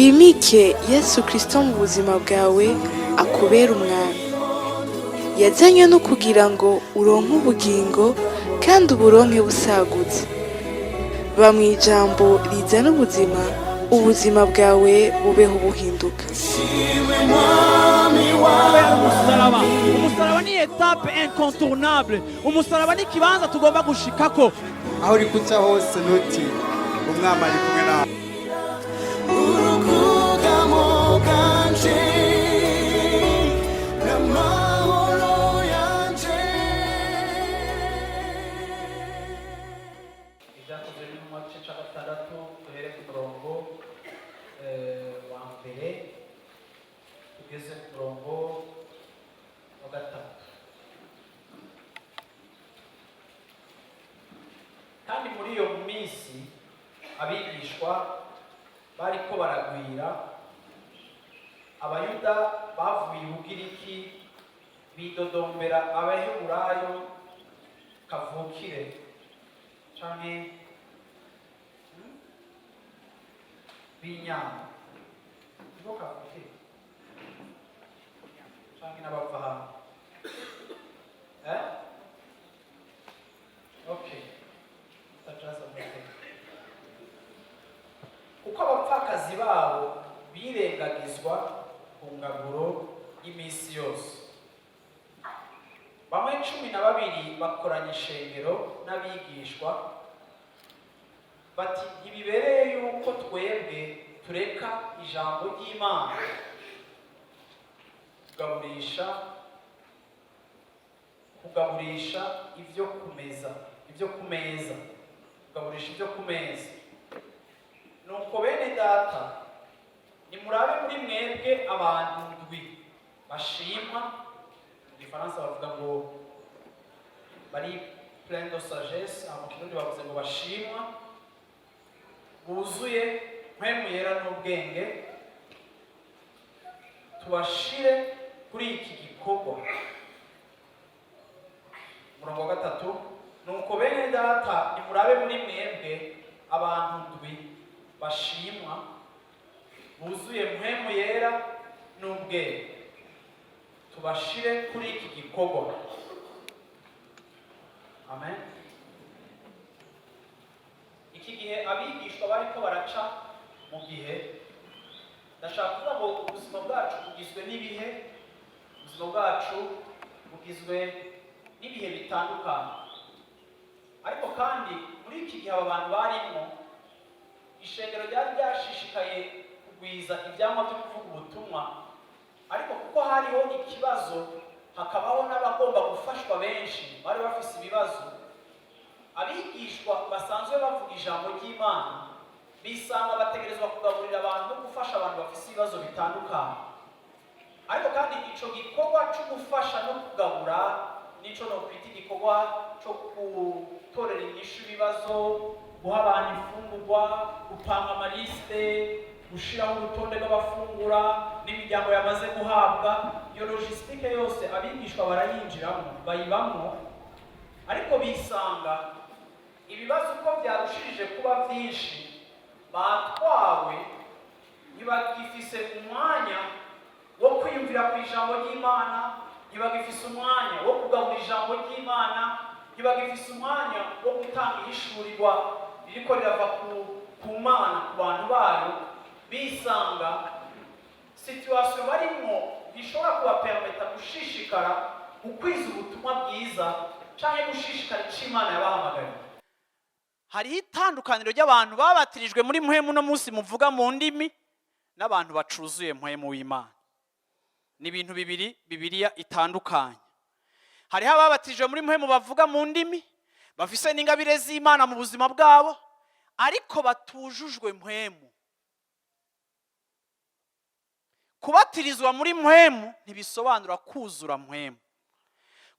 Wimike Yesu Kristo mu buzima bwawe, akubera umwami. Yazanywe no kugira ngo uronke ubugingo kandi uburonke busagutse. Ba mu ijambo rizana ubuzima, ubuzima bwawe bubeho buhinduka. Umusaraba, umusaraba ni étape incontournable. Umusaraba ni ikibanza tugomba gushikako. Aho uri kuca hose, ntutinye, Umwami ari kumwe nawe. Urukugamo bwanje n'amahoro yanje. Ibyakozwe n'Intumwa, igice cya gatandatu, duhere ku murongo wa mbere tugeze ku murongo wa gatatu. Kandi muri iyo minsi abigishwa bariko baragwira, Abayuda bavuye i Bugiriki bidodombera Abaheburayo kavukire canke b'inyama nibo kavukire canke n'abava hanze, eh? Okay, tajaza mutwe, kuko abapfakazi babo birengagizwa ku ngaburo y'iminsi yose. Bamwe 12 bakoranya ishengero n'abigishwa, bati: "Ntibibereye yuko twebwe tureka ijambo ry'Imana kugaburisha ibyo kumeza, ibyo ku meza, kugaburisha ibyo ku meza. Nuko bene Data, nimurabe muri mwebwe abantu ndwi bashimwa," mu Gifaransa bavuga ngo bari plein de sagesse, aho mu Kirundi bavuze ngo bashimwa, buzuye Mpwemu Yera n'ubwenge, tubashire kuri iki gikorwa. Umurongo wa gatatu: nuko bene Data, nimurabe muri mwebwe abantu ndwi bashimwa, buzuye Mpwemu Yera n'ubwenge, tubashire kuri iki gikorwa. Amen. Iki gihe abigishwa bariko baraca mu gihe, ndashaka kuvuga ngo ubuzima bwacu bugizwe n'ibihe, ubuzima bwacu bugizwe n'ibihe bitandukanye. Ariko kandi muri iki gihe aba bantu barimo, ishengero ryari ryashishikaye kugwiza ibyamwa byo kuvuga ubutumwa, ariko kuko hariho ikibazo, hakabaho n'abagomba gufashwa benshi bari bafise ibibazo, abigishwa basanzwe bavuga ijambo ry'Imana bisanga bategerezwa kugaburira abantu no gufasha abantu bafise ibibazo bitandukanye. Ariko kandi ico gikorwa cyo gufasha no kugabura, nico nokwita igikorwa cyo gutorera inyishu ibibazo, guha abantu imfungurwa, gupanga amaliste, gushiraho urutonde rw'abafungura n'imiryango yamaze guhabwa, iyo logistique yose abigishwa barayinjiramo, bayibamwo. Ariko bisanga ibibazo uko byarushirije kuba byinshi, batwawe, ntibagifise umwanya wo kwiyumvira ku ijambo ry'Imana, ntibagifise umwanya wo kugabura ijambo ry'Imana, ntibagifise umwanya wo gutanga ihishurirwa ririko rirava ku Mana ku bantu bayo. Bisanga situation barimwo ntishobora kubapermeta gushishikara gukwiza ubutumwa bwiza canke gushishikara ico Imana yabahamagariye. Hariho itandukaniro ry'abantu babatirijwe muri Mpwemu no munsi muvuga mu ndimi n'abantu bacuzuye Mpwemu w'Imana. Ni ibintu bibiri Bibiliya itandukanye. Hariho ababatirijwe muri Mpwemu bavuga mu ndimi, bafise n'ingabire z'Imana mu buzima bwabo, ariko batujujwe Mpwemu. Kubatirizwa muri Mpwemu ntibisobanura kuzura Mpwemu.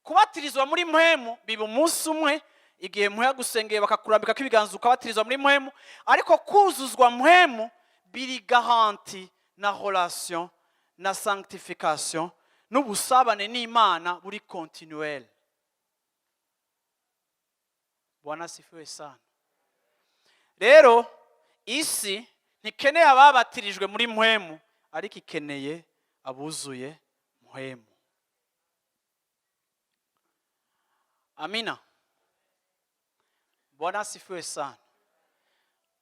Kubatirizwa muri Mpwemu biba umunsi umwe, igihe Mpwemu yagusengeye bakakurambikako ibiganza ukabatirizwa muri Mpwemu. Ariko kuzuzwa Mpwemu biri garanti na relation na sanctification n'ubusabane n'Imana buri continuel. Bwana asifiwe sana. Rero isi Ntikeneye ababatirijwe muri Mpwemu, ariko ikeneye abuzuye Mpwemu. Amina. Bwana asifiwe sana.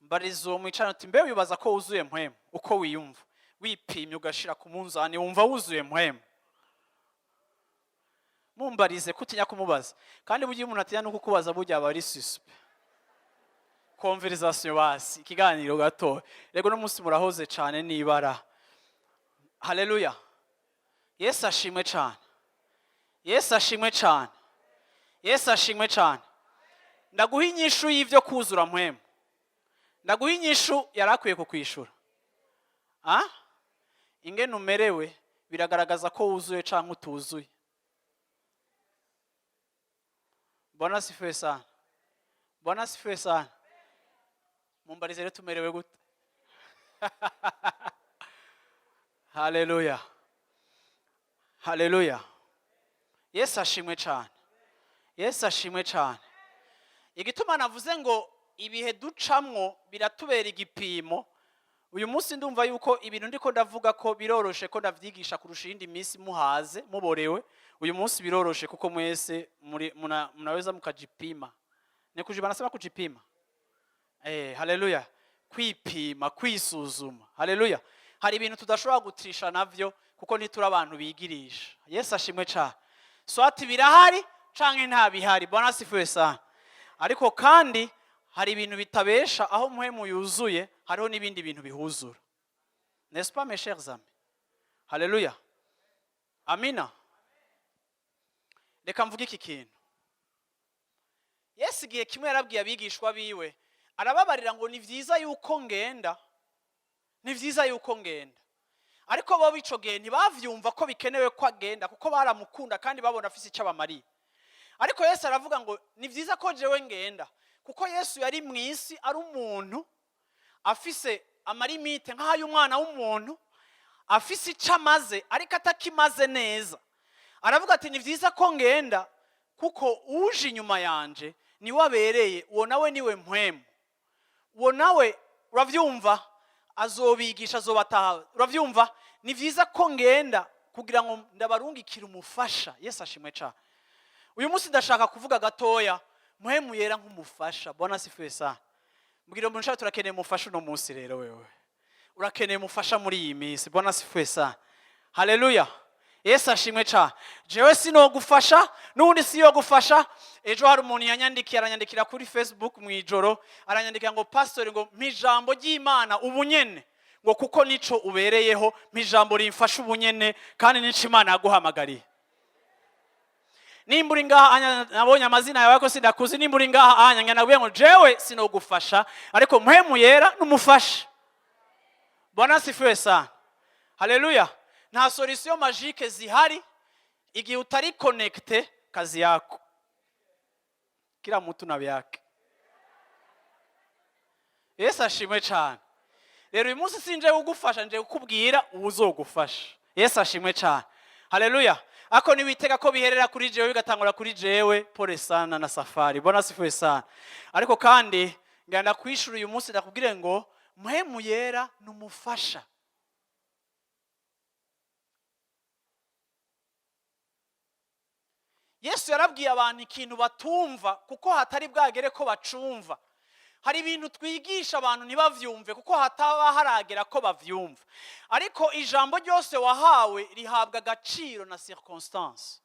Mbariza uwo mwicarana uti: "Mbe wibaza ko wuzuye Mpwemu? Uko wiyumva, wipimye ugashira ku munzani, wumva wuzuye Mpwemu?" Mumbarize ko utinya kumubaza. Kandi burya iyo umuntu atinya no kukubaza, burya aba ari suspect. Conversation basi, ikiganiro gato. Rego no munsi murahoze cane nibara. Haleluya! Yesu ashimwe cane! Yesu ashimwe cane! Yesu ashimwe cane! Ndaguha inyishu y'ivyo kuzura Mpwemu. Ndaguha inyishu yari akwiye kukwishura. Ah, ingene umerewe biragaragaza ko wuzuye canke utuzuye. Bwana asifiwe sana! Bwana asifiwe sana! Mumbarize rero, tumerewe gute? Haleluya, haleluya! Yesu ashimwe cane! Yesu ashimwe cane! Igituma navuze ngo ibihe ducamwo biratubera igipimo, uyu munsi ndumva yuko ibintu ndiko ndavuga ko biroroshe ko ndavyigisha kurusha iyindi minsi muhaze muborewe. Uyu munsi biroroshe kuko mwese muri mnaweza mukajipima. Ni kujiba, nasema kujipima. Haleluya! Kwipima, kwisuzuma. Haleluya! Hari ibintu tudashobora gutrisha navyo kuko ntituri abantu bigirisha. Yesu ashimwe cane! Soit birahari canke nta bihari. Bwana asifiwe sana! Ariko kandi hari ibintu bitabesha. Aho Mpwemu yuzuye, hariho n'ibindi bintu bihuzura, n'est-ce pas, mes chers amis? Haleluya, amina. Reka mvuge iki kintu. Yesu igihe kimwe yarabwiye abigishwa biwe, arababarira ngo: "Ni vyiza yuko ngenda, ni vyiza yuko ngenda." Ariko bo b'ico gihe ntibavyumva ko bikenewe ko agenda, kuko baramukunda kandi babona afise icyo abamariye. Ariko Yesu aravuga ngo: "Ni vyiza ko jewe ngenda," kuko Yesu yari mu isi ari umuntu afise ama limites nk'ay'umwana w'umuntu, afise icyo amaze ariko atakimaze neza. Aravuga ati: "Ni vyiza ko ngenda, kuko uje inyuma yanje niwe abereye. Uwo nawe niwe Mpwemu, uwo nawe, uravyumva, azobigisha, azobataha." Uravyumva? Ni vyiza ko ngenda kugira ngo ndabarungikire umufasha. Yesu ashimwe cane! Uyu munsi ndashaka kuvuga gatoya Mpwemu Yera nk'umufasha. Bwana asifiwe sana! Mbwira umuntu ushaka, turakeneye umufasha uno munsi. Rero wewe urakeneye umufasha muri iyi minsi. Bwana asifiwe sana! Haleluya! Yesu ashimwe cane! Jewe sinogufasha, n'ubundi si yo gufasha. Ejo hari umuntu yanyandikiye, aranyandikira kuri Facebook mu ijoro, aranyandikira ngo: "Pastori," ngo, "mpa ijambo ry'Imana ubunyene," ngo, "kuko nico ubereyeho. Mpa ijambo rimfasha ubunyene, kandi nico Imana yaguhamagariye." Nimba uri ngaha anya, nabonye amazina yawe ariko sindakuzi. Nimba uri ngaha anya, ngira ngo jewe sinogufasha, ariko Mpwemu Yera n'umufasha. Bwana asifiwe sana! Haleluya! Nta solution magique zihari. Igihe utari connecté, kazi yako, kila mtu na vyake. Yesu ashimwe cyane! Rero uyu munsi sinje kugufasha, nje kukubwira uwuzogufasha. Yesu ashimwe cyane! Haleluya! Ako niwitega ko biherera kuri jewe, bigatangura kuri jewe, pole sana na safari. Bwana asifiwe sana! Ariko kandi ngenda kwishura uyu munsi, ndakubwire ngo Mpwemu Yera ni umufasha. Yesu yarabwiye abantu ikintu batumva kuko hatari bwagere ko bacumva. Hari ibintu twigisha abantu ntibavyumve kuko hataba haragera ko bavyumva. Ariko ijambo ryose wahawe rihabwa agaciro na circonstance.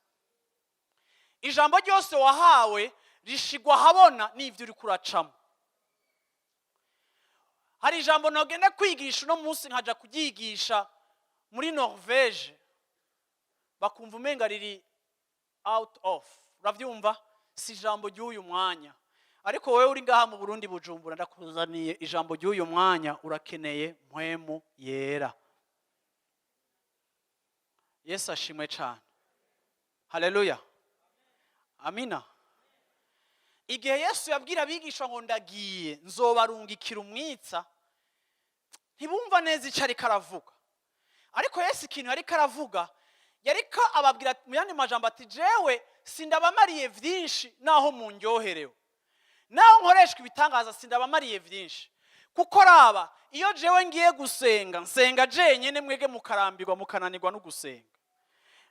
Ijambo ryose wahawe rishigwa ahabona n'ibyo uri kuracamo. Hari ijambo nagenda kwigisha uno munsi, nkaja kuryigisha muri Norvege, bakumva umenga riri out of, uravyumva, si ijambo ry'uyu mwanya. Ariko wowe uri ngaha mu Burundi, Bujumbura, ndakuzaniye ijambo ry'uyu mwanya. Urakeneye Mpwemu Yera. Yesu ashimwe cyane! Haleluya, amina. Igihe Yesu yabwira abigishwa ngo: "Ndagiye, nzobarungikira umwitsa," ntibumva neza icyo ariko aravuga. Ariko Yesu ikintu yariko aravuga, yariko ababwira mu yandi majambo ati: "Jewe sindabamariye vyinshi, naho mundyoherewe, naho nkoreshwa ibitangaza, sindabamariye vyinshi." Kuko raba, iyo jewe ngiye gusenga, nsenga jenyine, mwege mukarambirwa, mukananirwa no gusenga.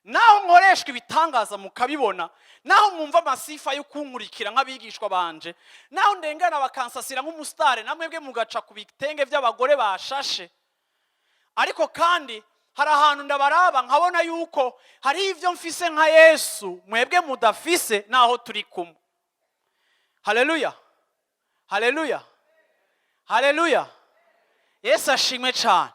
Naho nkoreshwa ibitangaza mukabibona, naho mwumva amasifa yo kunkurikira nk'abigishwa banje, naho ndengana bakansasira nk'umusitari, namwebwe mugaca ku bitenge by'abagore bashashe, ariko kandi hari ahantu ndabaraba nkabona yuko hari ibyo mfise nka Yesu mwebwe mudafise naho turi kumwe. Haleluya, haleluya, haleluya! Yesu ashimwe cyane.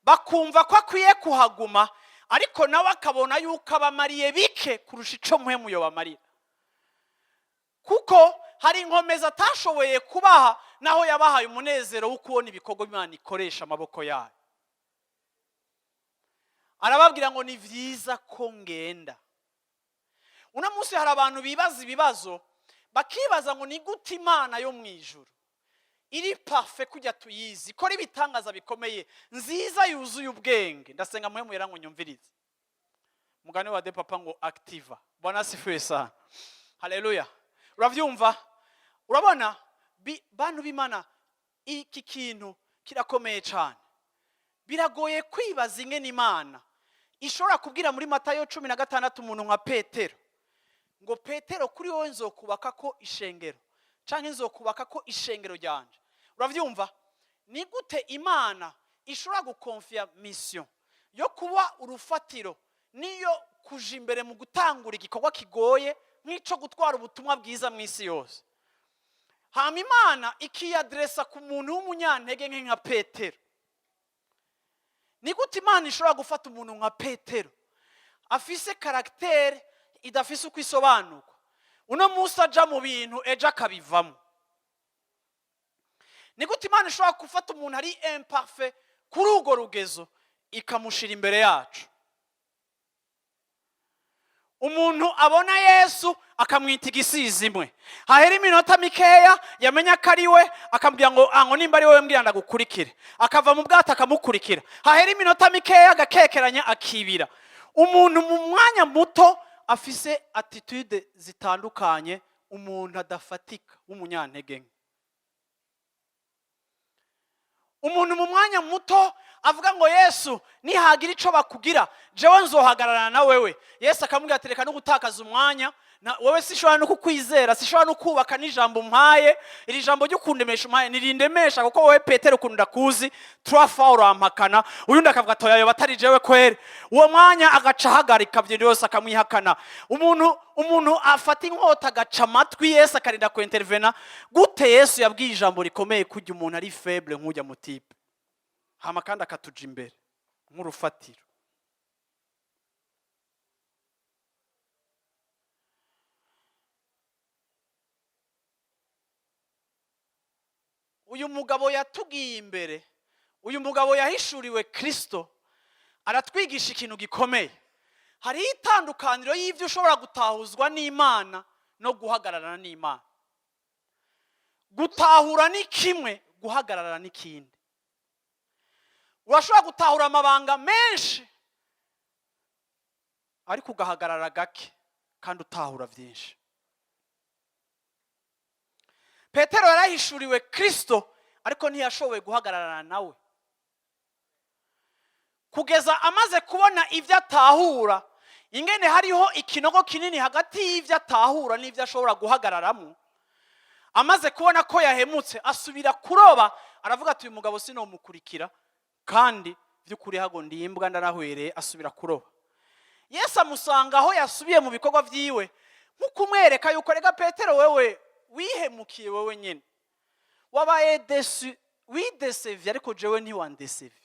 Bakumva ko akwiye kuhaguma, ariko nawe akabona yuko abamariye bike kurusha ico Mpwemu yobamarira, kuko hari inkomezi atashoboye kubaha, naho yabahaye umunezero wo kubona ibikorwa Imana ikoresha amaboko yayo. Arababwira ngo ni byiza ko ngenda. Uno munsi hari abantu bibaza ibibazo, bakibaza ngo ni gute Imana yo mu ijuru iri parfait kujya tuyizi, ikora ibitangaza bikomeye, nziza, yuzuye ubwenge. Ndasenga Mpwemu Yera ngo nyumvirize mugani wa de papa ngo activa. Bwana asifiwe sana, haleluya! Uravyumva, urabona, bantu b'Imana, iki kintu kirakomeye cyane. Biragoye kwibaza ingene Imana ishobora kubwira muri Matayo 16 umuntu nka Petero ngo: "Petero, kuri wowe nzokubaka ko ishengero, canke nzokubaka ko ishengero ryanje." Uravyumva, ni gute Imana ishobora gukonfiya mission yo kuba urufatiro niyo kuja imbere mu gutangura igikorwa kigoye nk'ico gutwara ubutumwa bwiza mu isi yose, hama Imana ikiyaderesa ku muntu w'umunyantege nke nka Petero? Ni gute Imana ishobora gufata umuntu nka Petero afise caractère idafise uko isobanurwa, uno munsi aja mu bintu, ejo akabivamo? Ni gute Imana ishobora gufata umuntu ari imparfait kuri urwo rugezo, ikamushira imbere yacu, umuntu abona Yesu akamwita igisizi imwe, hahera iminota mikeya yamenya ko ari we, akambwira ngo ngo nimba ari wowe mbwira ndagukurikire, akava mu bwato akamukurikira, hahera iminota mikeya agakekeranya, akibira? Umuntu mu mwanya muto afise attitude zitandukanye, umuntu adafatika w'umunyantege nke, umuntu mu mwanya muto avuga ngo: "Yesu, nihagira ico bakugira, jewe nzohagararana na wewe." Yesu akamubwira ati: "Reka no gutakaza umwanya na wewe, sishobora no kukwizera, sishobora no kubaka n'ijambo umpaye. Iri jambo ryo kundemesha umpaye nirindemesha, kuko wowe Petero ukuntu ndakuzi, trois fois urampakana." Uyundi akavuga ati: "Oya, batari jewe kwere." Uwo mwanya agaca ahagarika ibyo byose, akamwihakana. Umuntu afata inkota agaca amatwi, Yesu akarinda kuintervena. Gute Yesu yabwiye ijambo rikomeye kujya umuntu ari faible nk'ujya mu type, hama kandi akatuja imbere nk'urufatiro? Uyu mugabo yatugiye imbere, uyu mugabo yahishuriwe Kristo, aratwigisha ikintu gikomeye. Hariho itandukaniro y'ibyo ushobora gutahuzwa n'Imana no guhagararana n'Imana. Gutahura ni kimwe, guhagararana n'ikindi. Urashobora gutahura amabanga menshi ariko ugahagarara gake kandi utahura byinshi. Petero yarahishuriwe Kristo, ariko ntiyashoboye guhagararana nawe kugeza amaze kubona ibyo atahura, ingene hariho ikinogo kinini hagati y'ibyo atahura n'ibyo ashobora guhagararamo. Amaze kubona ko yahemutse, asubira kuroba, aravuga ati: "Uyu mugabo sinomukurikira, kandi by'ukuri hago ndi imbwa, ndarahwereye." Asubira kuroba. Yesu amusanga aho yasubiye mu bikorwa byiwe, nko kumwereka yuko: "Rega Petero, wewe wihemukiye wewe nyine, wabaye déçu, widesevye, ariko jewe ntiwandesevye,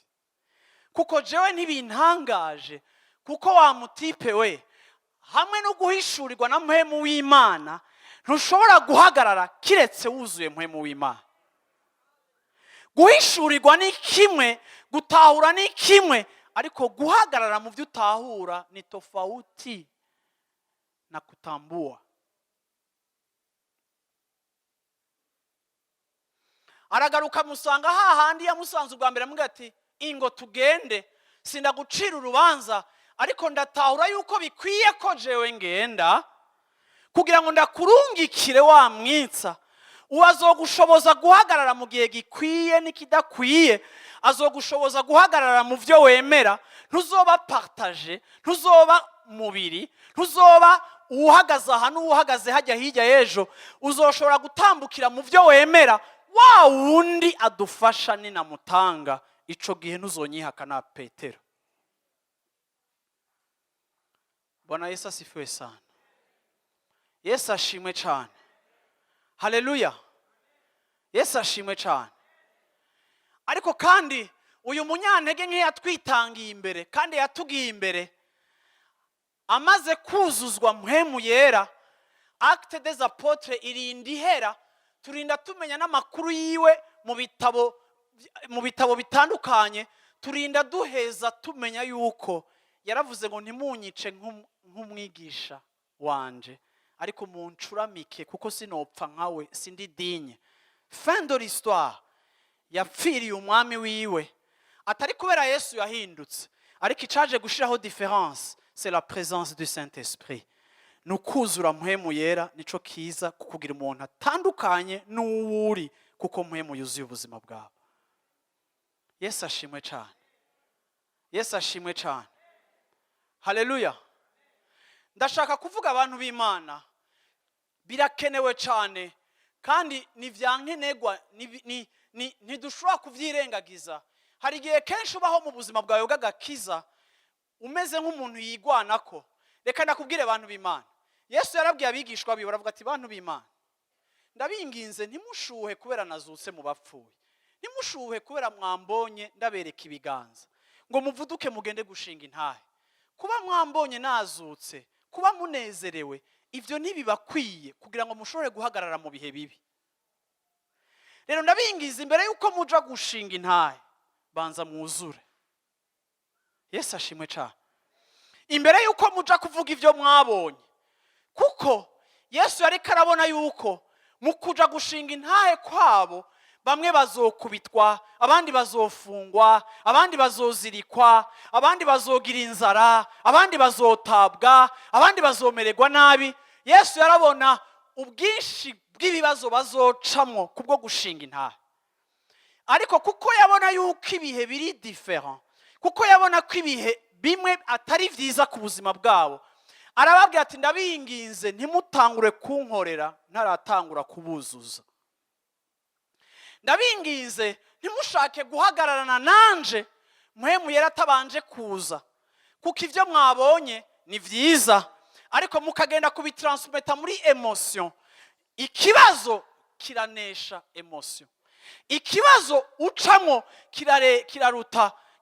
kuko jewe ntibintangaje, kuko wa mu type we, hamwe no guhishurirwa na Mpwemu w'Imana, ntushobora guhagarara kiretse wuzuye Mpwemu w'Imana." Guhishurirwa ni kimwe, gutahura ni kimwe, ariko guhagarara mu byo utahura ni tofauti na kutambua. Aragaruka amusanga hahandi yamusanze ubwa mbere, amubwira ati: "Ingo tugende, sindagucira urubanza, ariko ndatahura yuko bikwiye ko jewe ngenda kugira ngo ndakurungikire wa mwitsa." Uwo azogushoboza guhagarara mu gihe gikwiye n'ikidakwiye, azogushoboza guhagarara mu byo wemera. Ntuzoba partagé, ntuzoba mubiri, ntuzoba uwuhagaze aha n'uwuhagaze hajya hirya y'ejo. Uzoshobora gutambukira mu byo wemera. Wa wundi adufasha ninamutanga, ico gihe ntuzonyihakana, Petero. Bwana Yesu asifiwe sana. Yesu ashimwe cyane. Haleluya, Yesu ashimwe cyane. Ariko kandi uyu munyantege nke yatwitangiye imbere kandi yatugiye imbere, amaze kuzuzwa Mpwemu Yera, Actes des Apôtres irinda ihera, turinda tumenya n'amakuru yiwe mu bitabo bitandukanye. Turinda duheza tumenya yuko yaravuze ngo: "Ntimunyice nk'umwigisha wanje, ariko muncuramike, kuko sinopfa nkawe, sindi digne." Fin de l'histoire, yapfiriye umwami wiwe, atari kubera Yesu yahindutse, ariko icaje gushiraho différence, c'est la présence du Saint Esprit, ni ukuzura Mpwemu Yera. Nico kiza kukugira umuntu atandukanye n'uwuri, kuko Mpwemu yuzuye ubuzima bwawe. Yesu ashimwe cyane. Yesu ashimwe cyane. Haleluya. Ndashaka kuvuga, abantu b'Imana, birakenewe cyane kandi ni bya nkenerwa, ntidushobora kubyirengagiza. Hari igihe kenshi ubaho mu buzima bwawe bw'agakiza umeze nk'umuntu yigwanako. Reka ndakubwire, abantu b'Imana, Yesu yarabwiye abigishwa biwe, baravuga ati: "Bantu b'Imana, ndabinginze, ntimushuhe kubera nazutse mu bapfuye, ntimushuhe kubera mwambonye ndabereka ibiganza, ngo muvuduke mugende gushinga intahe. Kuba mwambonye nazutse, kuba munezerewe, ibyo ntibibakwiye kugira ngo mushobore guhagarara mu bihe bibi. Rero ndabingiza, imbere y'uko muja gushinga intahe, banza mwuzure." Yesu ashimwe cyane. Imbere y'uko muja kuvuga ibyo mwabonye, kuko Yesu yariko arabona yuko mu kuja gushinga intahe kwabo, bamwe bazokubitwa, abandi bazofungwa, abandi bazozirikwa, abandi bazogira inzara, abandi bazotabwa, abandi bazomererwa nabi. Yesu yarabona ubwinshi bw'ibibazo bazocamwo kubwo gushinga intahe, ariko kuko yabona yuko ibihe biri différent, kuko yabona ko ibihe bimwe atari byiza ku buzima bwabo, arababwira ati: "Ndabinginze, ntimutangure kunkorera ntaratangura kubuzuza. Ndabinginze, ntimushake guhagararana nanje Mpwemu Yera atabanje kuza, kuko ibyo mwabonye ni byiza, ariko mukagenda kubitransmeta muri émotion. Ikibazo kiranesha émotion, ikibazo ucamo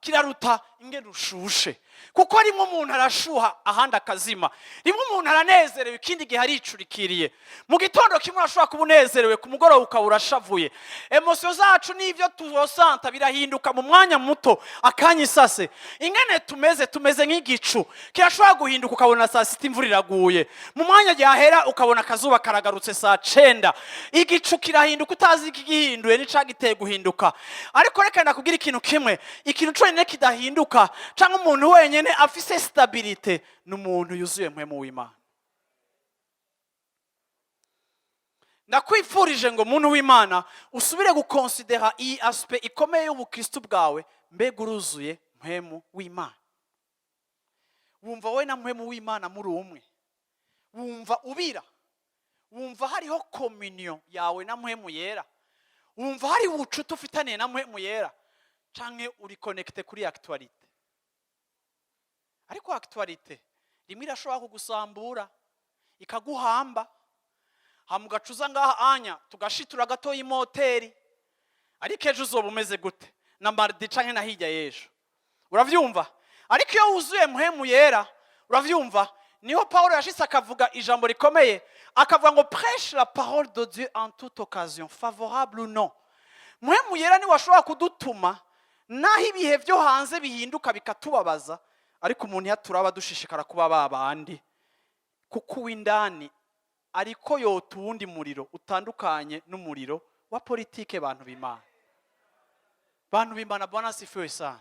kiraruta ingene ushushe, kuko rimwe umuntu arashuha, ahandi akazima. Rimwe umuntu aranezerewe, ikindi gihe aricurikiriye. Mu gitondo kimwe urashobora kuba unezerewe, ku mugoroba ukaba urashavuye. Émotions zacu n'ibyo turosanta birahinduka mu mwanya muto, akanya isase. Ingene tumeze, tumeze nk'igicu kirashobora guhinduka, ukabona saa sita imvura iraguye, mu mwanya ryahera ukabona akazuba karagarutse saa 9. Igicu kirahinduka utazi ikigihinduye n'icagiteye guhinduka. Ariko reka ndakubwira ikintu kimwe: ikintu cyonyine kidahinduka, cyangwa umuntu wenyine afise stabilité, ni umuntu yuzuye Mpwemu w'Imana. Ndakwifurije ngo, muntu w'Imana, usubire gukonsidera iyi aspect ikomeye y'ubukristu bwawe. Mbega uruzuye Mpwemu w'Imana? Wumva wowe na Mpwemu w'Imana muri umwe? Wumva ubira? Wumva hariho communion yawe na Mpwemu Yera? Wumva hari ubucuti ufitaniye na Mpwemu Yera, canke uri connecté kuri actualité? Ariko actualité rimwe irashobora kugusambura, ikaguhamba, hama ugacuza ngaha anya tugashitura gatoya imoteri. Ariko ejo uzoba umeze gute, na mardi canke na hirya y'ejo? Uravyumva? Ariko iyo wuzuye Mpwemu Yera, uravyumva, niho Paulo yashitse akavuga ijambo rikomeye, akavuga ngo: "Prêche la parole de Dieu en toute occasion, favorable ou non." Mpwemu Yera niwe ashobora kudutuma, naho ibihe byo hanze bihinduka bikatubabaza, ariko umuntu iyo aturaba dushishikara kuba ba bandi, kuko uw'indani ariko yota uwundi muriro utandukanye n'umuriro wa politike. Bantu b'Imana, bantu b'Imana, Bwana asifiwe sana.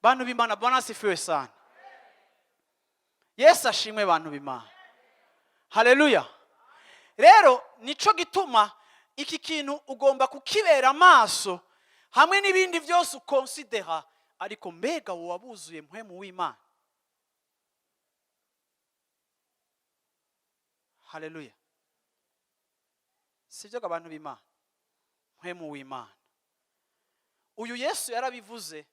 Bantu b'Imana, Bwana asifiwe sana. Yesu ashimwe, bantu b'Imana. Haleluya. Rero nico gituma Iki kintu ugomba kukibera amaso hamwe n'ibindi byose ukonsidera. Ariko mbega wowe wuzuye Mpwemu w'Imana? Haleluya! Sibyo, abantu b'Imana? Mpwemu w'Imana uyu, Yesu yarabivuze,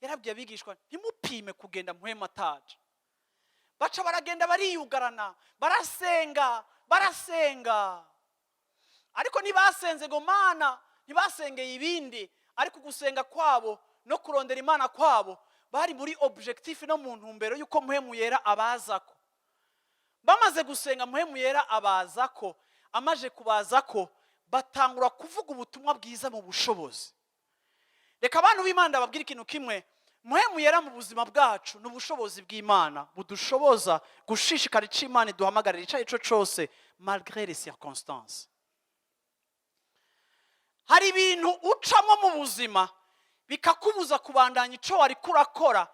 yarabwiye abigishwa: "Ntimupime kugenda Mpwemu ataje." Baca baragenda, bariyugarana, barasenga, barasenga, ariko ntibasenze ngo Mana, ntibasengeye ibindi. Ariko gusenga kwabo no kurondera Imana kwabo, bari muri objectif no mu ntumbero y'uko Mpwemu Yera abazako. Bamaze gusenga, Mpwemu Yera abazako. Amaje kubazako, batangura kuvuga ubutumwa bwiza mu bushobozi. Reka abantu b'Imana babwire ikintu kimwe: Mpwemu Yera mu buzima bwacu ni ubushobozi bw'Imana budushoboza gushishikara icyo Imana iduhamagarira icyo ari cyo cyose, malgré les circonstances. Hari ibintu ucamo mu buzima bikakubuza kubandanya icyo wari kurakora,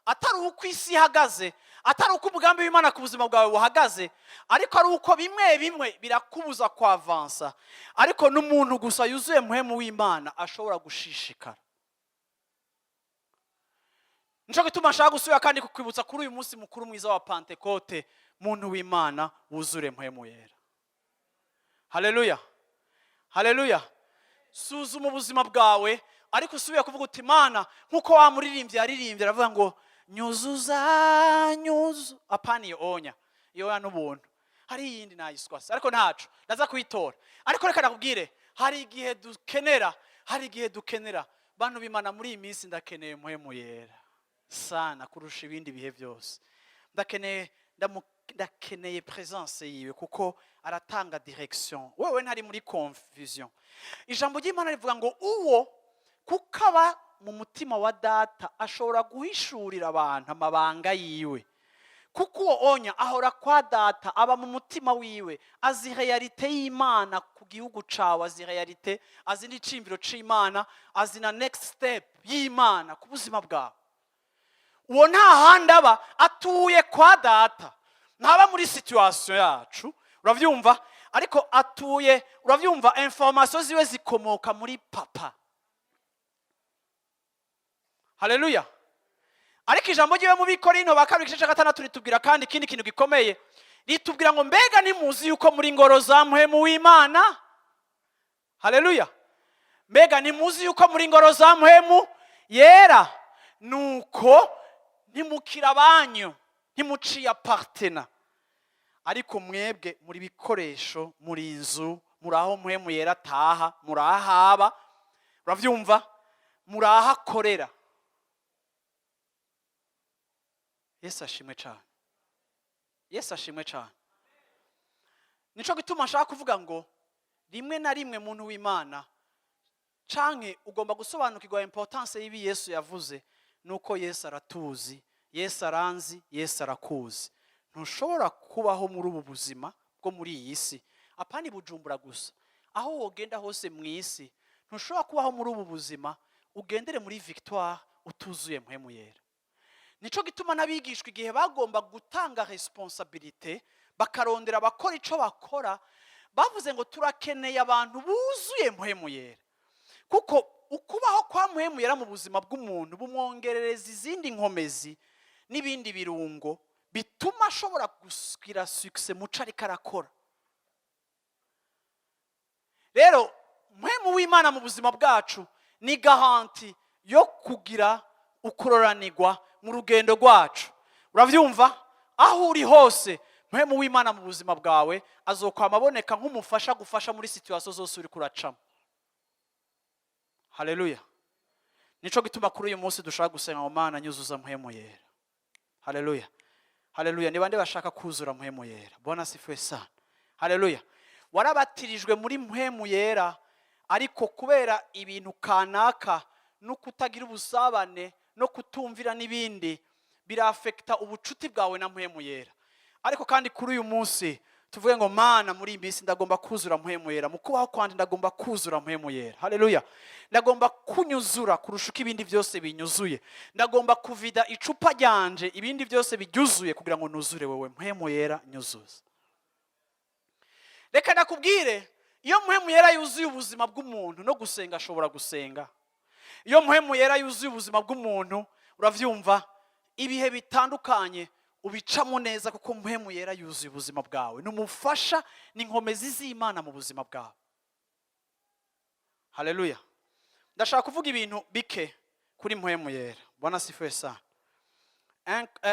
atari uko isi ihagaze, atari uko umugambi w'Imana ku buzima bwawe buhagaze, ariko ari uko bimwe bimwe birakubuza kwavansa. Ariko n'umuntu gusa yuzuye Muhemu w'Imana ashobora gushishikara. Nico gituma nshaka gusubira kandi kukwibutsa kuri uyu munsi mukuru mwiza wa Pantekote: muntu w'Imana, wuzure Mpwemu Yera. Haleluya, haleluya! Suzuma ubuzima bwawe, ariko usubiye kuvuga uti: "Mana," nk'uko wa muririmbyi yaririmbye, aravuga ngo: "Nyuzuza, nyuzu." Apana iyo onya, iyo oya n'ubuntu. Hari iyindi nayiswase, ariko ntaco ndaza kuyitora. Ariko reka nakubwire, hari igihe dukenera, hari igihe dukenera, bantu b'Imana. Muri iyi minsi ndakeneye Mpwemu Yera sana kurusha ibindi bihe byose. Ndakeneye, ndakeneye presence yiwe, kuko aratanga direction. Wewe ntari muri confusion. Ijambo ry'Imana rivuga ngo uwo kuko aba mu mutima wa Data, ashobora guhishurira abantu amabanga yiwe, kuko uwo onya ahora kwa Data, aba mu mutima wiwe, azi réalité y'Imana ku gihugu cawe, azi réalité, azi n'iciyumviro c'Imana, azi na next step y'Imana ku buzima bwawe. Uwo nta handi aba, atuye kwa Data. Ntaba muri situation yacu, urabyumva? Ariko atuye, urabyumva, information ziwe zikomoka muri Papa. Haleluya! Ariko ijambo ryiwe mu Bikorino ba Kabiri, igice cya 6, ritubwira kandi ikindi kintu gikomeye. Ritubwira ngo: "Mbega ntimuzi yuko muri ngoro za Muhemu w'Imana?" Haleluya! "Mbega ntimuzi yuko muri ngoro za Muhemu Yera? Nuko ntimukira abanyu, ntimuciye apartena, ariko mwebwe muri bikoresho, muri inzu, muri aho Muhemu Yera ataha, muri aho aba, urabyumva, muri aho akorera." Yesu ashimwe cyane, Yesu ashimwe cyane. Nico gituma nshaka kuvuga ngo rimwe na rimwe, muntu w'Imana, canke ugomba gusobanukirwa importance y'ibi Yesu yavuze, nuko Yesu aratuzi, Yesu aranzi, Yesu arakuzi. Ntushobora kubaho muri ubu buzima bwo muri iyi si, apana i Bujumbura gusa, aho wogenda hose mu isi, ntushobora kubaho muri ubu buzima ugendere muri victoire utuzuye Mpwemu Yera. Nico gituma n'abigishwa, igihe bagomba gutanga responsabilité, bakarondera abakora ico bakora, bavuze ngo: "Turakeneye abantu buzuye Mpwemu Yera," kuko ukubaho kwa Mpwemu Yera mu buzima bw'umuntu bumwongerereza izindi nkomezi n'ibindi birungo bituma ashobora kugira succès muco ariko arakora. Rero Mpwemu w'Imana mu buzima bwacu ni garantie yo kugira ukuroranirwa mu rugendo rwacu, urabyumva? Aho uri hose, Mpwemu w'Imana mu buzima bwawe azokwama aboneka nk'umufasha gufasha muri situation zose uri kuracamo. Haleluya! Nico gituma kuri uyu munsi dushaka gusenga ngo: "Mana, nyuzuza Mpwemu Yera." Haleluya, haleluya! Ni bande bashaka kuzura Mpwemu Yera? Bwana asifiwe sana. Haleluya! Warabatirijwe muri Mpwemu Yera, ariko kubera ibintu kanaka no kutagira ubusabane no kutumvira n'ibindi, birafekita ubucuti bwawe na Mpwemu Yera. Ariko kandi kuri uyu munsi tuvuge ngo: "Mana, muri iyi minsi ndagomba kuzura Mpwemu Yera mu kubaho kwanje, ndagomba kuzura Mpwemu Yera." Haleluya! Ndagomba kunyuzura kurusha uko ibindi byose binyuzuye. Ndagomba kuvida icupa ryanje ibindi byose biryuzuye kugira ngo nuzure wewe. Mpwemu Yera, nyuzuza. Reka nakubwire, Iyo Mpwemu Yera yuzuye ubuzima bw'umuntu, no gusenga ashobora gusenga. Iyo Mpwemu Yera yuzuye ubuzima bw'umuntu, uravyumva, ibihe bitandukanye ubicamo neza, kuko Mpwemu Yera yuzuye ubuzima bwawe. Ni umufasha, ni inkomezi z'Imana mu buzima bwawe. Haleluya! Ndashaka kuvuga ibintu bike kuri Mpwemu Yera. Bwana asifiwe sana.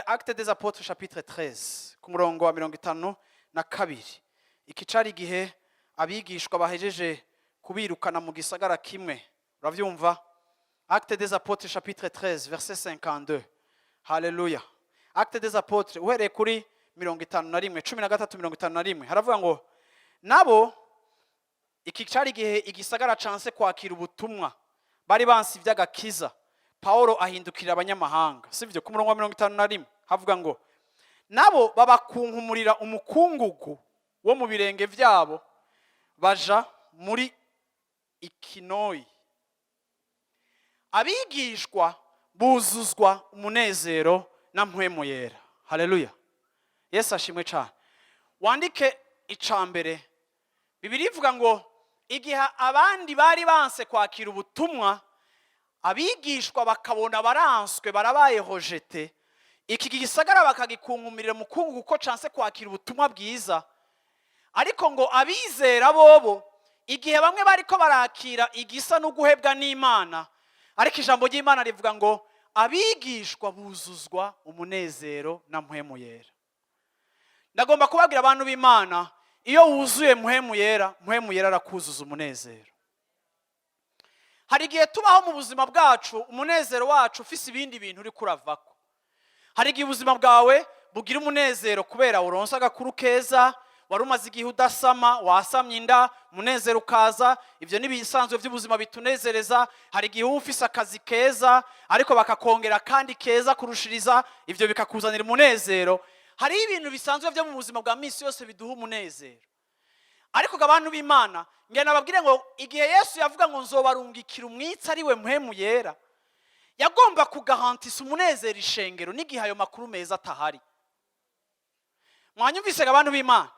Acte des Apôtres chapitre 13, ku murongo wa 52. Iki cari igihe abigishwa bahejeje kubirukana mu gisagara kimwe. Uravyumva? Acte des Apôtres chapitre 13, verset 52. Haleluya! Acte des Apôtres, uhereye kuri 51, 13 51, haravuga ngo: "Nabo", iki cari igihe igisagara canse kwakira ubutumwa, bari bansi ivy'agakiza, Paulo ahindukirira abanyamahanga, sivyo? Ku murongo wa 51 havuga ngo: "Nabo babakunkumurira umukungugu wo mu birenge vyabo, baja muri Ikinoyi. Abigishwa buzuzwa umunezero na Mpwemu Yera." Haleluya! Yesu ashimwe cyane. Wandike ica mbere: Bibiliya ivuga ngo igihe abandi bari banse kwakira ubutumwa, abigishwa bakabona baranswe, barabaye rejetés, iki gisagara bakagikunkumirira umukungugu kuko canse kwakira ubutumwa bwiza. Ariko ngo abizera bobo, igihe bamwe bariko barakira igisa n'uguhebwa n'Imana, ariko ijambo ry'Imana rivuga ngo abigishwa buzuzwa umunezero na Mpwemu Yera. Ndagomba kubabwira abantu b'Imana, iyo wuzuye Mpwemu Yera, Mpwemu Yera arakuzuza umunezero. Hari igihe tubaho mu buzima bwacu, umunezero wacu ufise ibindi bintu uri kuravako. Hari igihe ubuzima bwawe bugira umunezero kubera uronse agakuru keza, wari umaze igihe udasama, wasamye inda, umunezero ukaza. Ibyo ni ibisanzwe by'ubuzima bitunezereza. Hari igihe uba ufise akazi keza, ariko bakakongera kandi keza kurushiriza, ibyo bikakuzanira umunezero. Hariho ibintu bisanzwe byo mu buzima bwa minsi yose biduha umunezero. Ariko ngo abantu b'Imana, ngenda nababwire ngo igihe Yesu yavuga ngo "Nzobarungikira umwitsi, ari we Mpwemu Yera", yagomba kugarantisa umunezero ishengero n'igihe ayo makuru meza atahari. Mwanyumvise abantu b'Imana?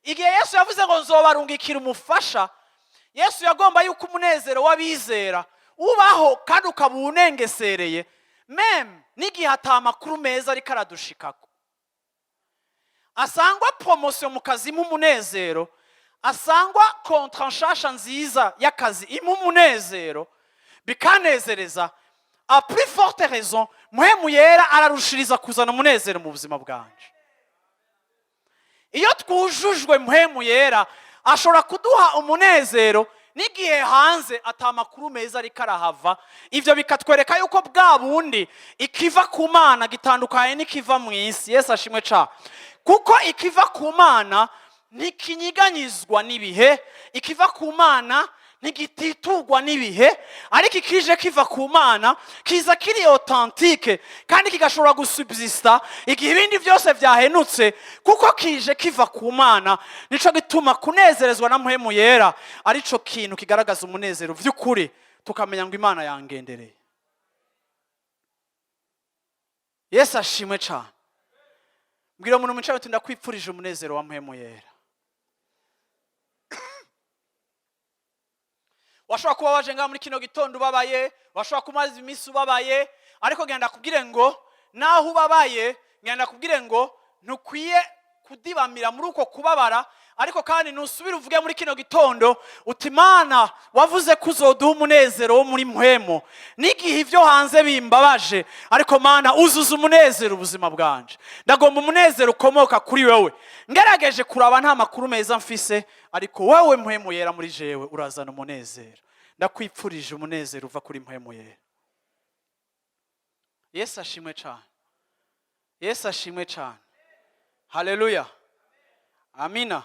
Igihe Yesu yavuze ngo "Nzobarungikira umufasha", Yesu yagomba yuko umunezero w'abizera ubaho kandi ukaba unengesereye, même n'igihe ata makuru meza ariko aradushikako. Asangwa promotion mu kazi impa umunezero, asangwa contrat nshasha nziza y'akazi impa umunezero, bikanezereza, à plus forte raison Mpwemu Yera ararushiriza kuzana umunezero mu buzima bwanje. Iyo twujujwe Mpwemu Yera, ashobora kuduha umunezero n'igihe hanze ata makuru meza ariko arahava. Ibyo bikatwereka yuko bwa bundi ikiva ku Mana gitandukanye n'ikiva mu isi. Yesu ashimwe ca, kuko ikiva ku Mana ntikinyiganyizwa n'ibihe, ikiva ku Mana ntigititurwa n'ibihe. Ariko ikije kiva ku Mana kiza kiri authentique kandi kigashobora gusubsista igihe ibindi byose byahenutse, kuko kije kiva ku Mana. Nico gituma kunezerezwa na Mpwemu Yera arico kintu kigaragaza umunezero vy'ukuri, tukamenya ngo Imana yangendereye. Yesu ashimwe cane. Mbwira umuntu mwicaye uti: "Ndakwipfurije umunezero wa Mpwemu Yera." Washobora kuba waje ngaha muri kino gitondo ubabaye, washobora kumaza iminsi ubabaye, ariko ngenda kubwire ngo naho ubabaye, ngenda kubwire ngo ntukwiye kudibamira muri uko kubabara. Ariko kandi nusubire uvuge muri kino gitondo uti: "Mana, wavuze ko uzoduha umunezero wo muri mpwemu n'igihe ibyo hanze bimbabaje. Ariko Mana, uzuza umunezero ubuzima bwanje. Ndagomba umunezero ukomoka kuri wowe. Ngerageje kuraba, nta makuru meza mfise, ariko wowe Mpwemu Yera muri jewe urazana umunezero. Ndakwipfurije umunezero uva kuri Mpwemu Yera." Yesu ashimwe cyane! Yesu ashimwe cyane! Haleluya, amina.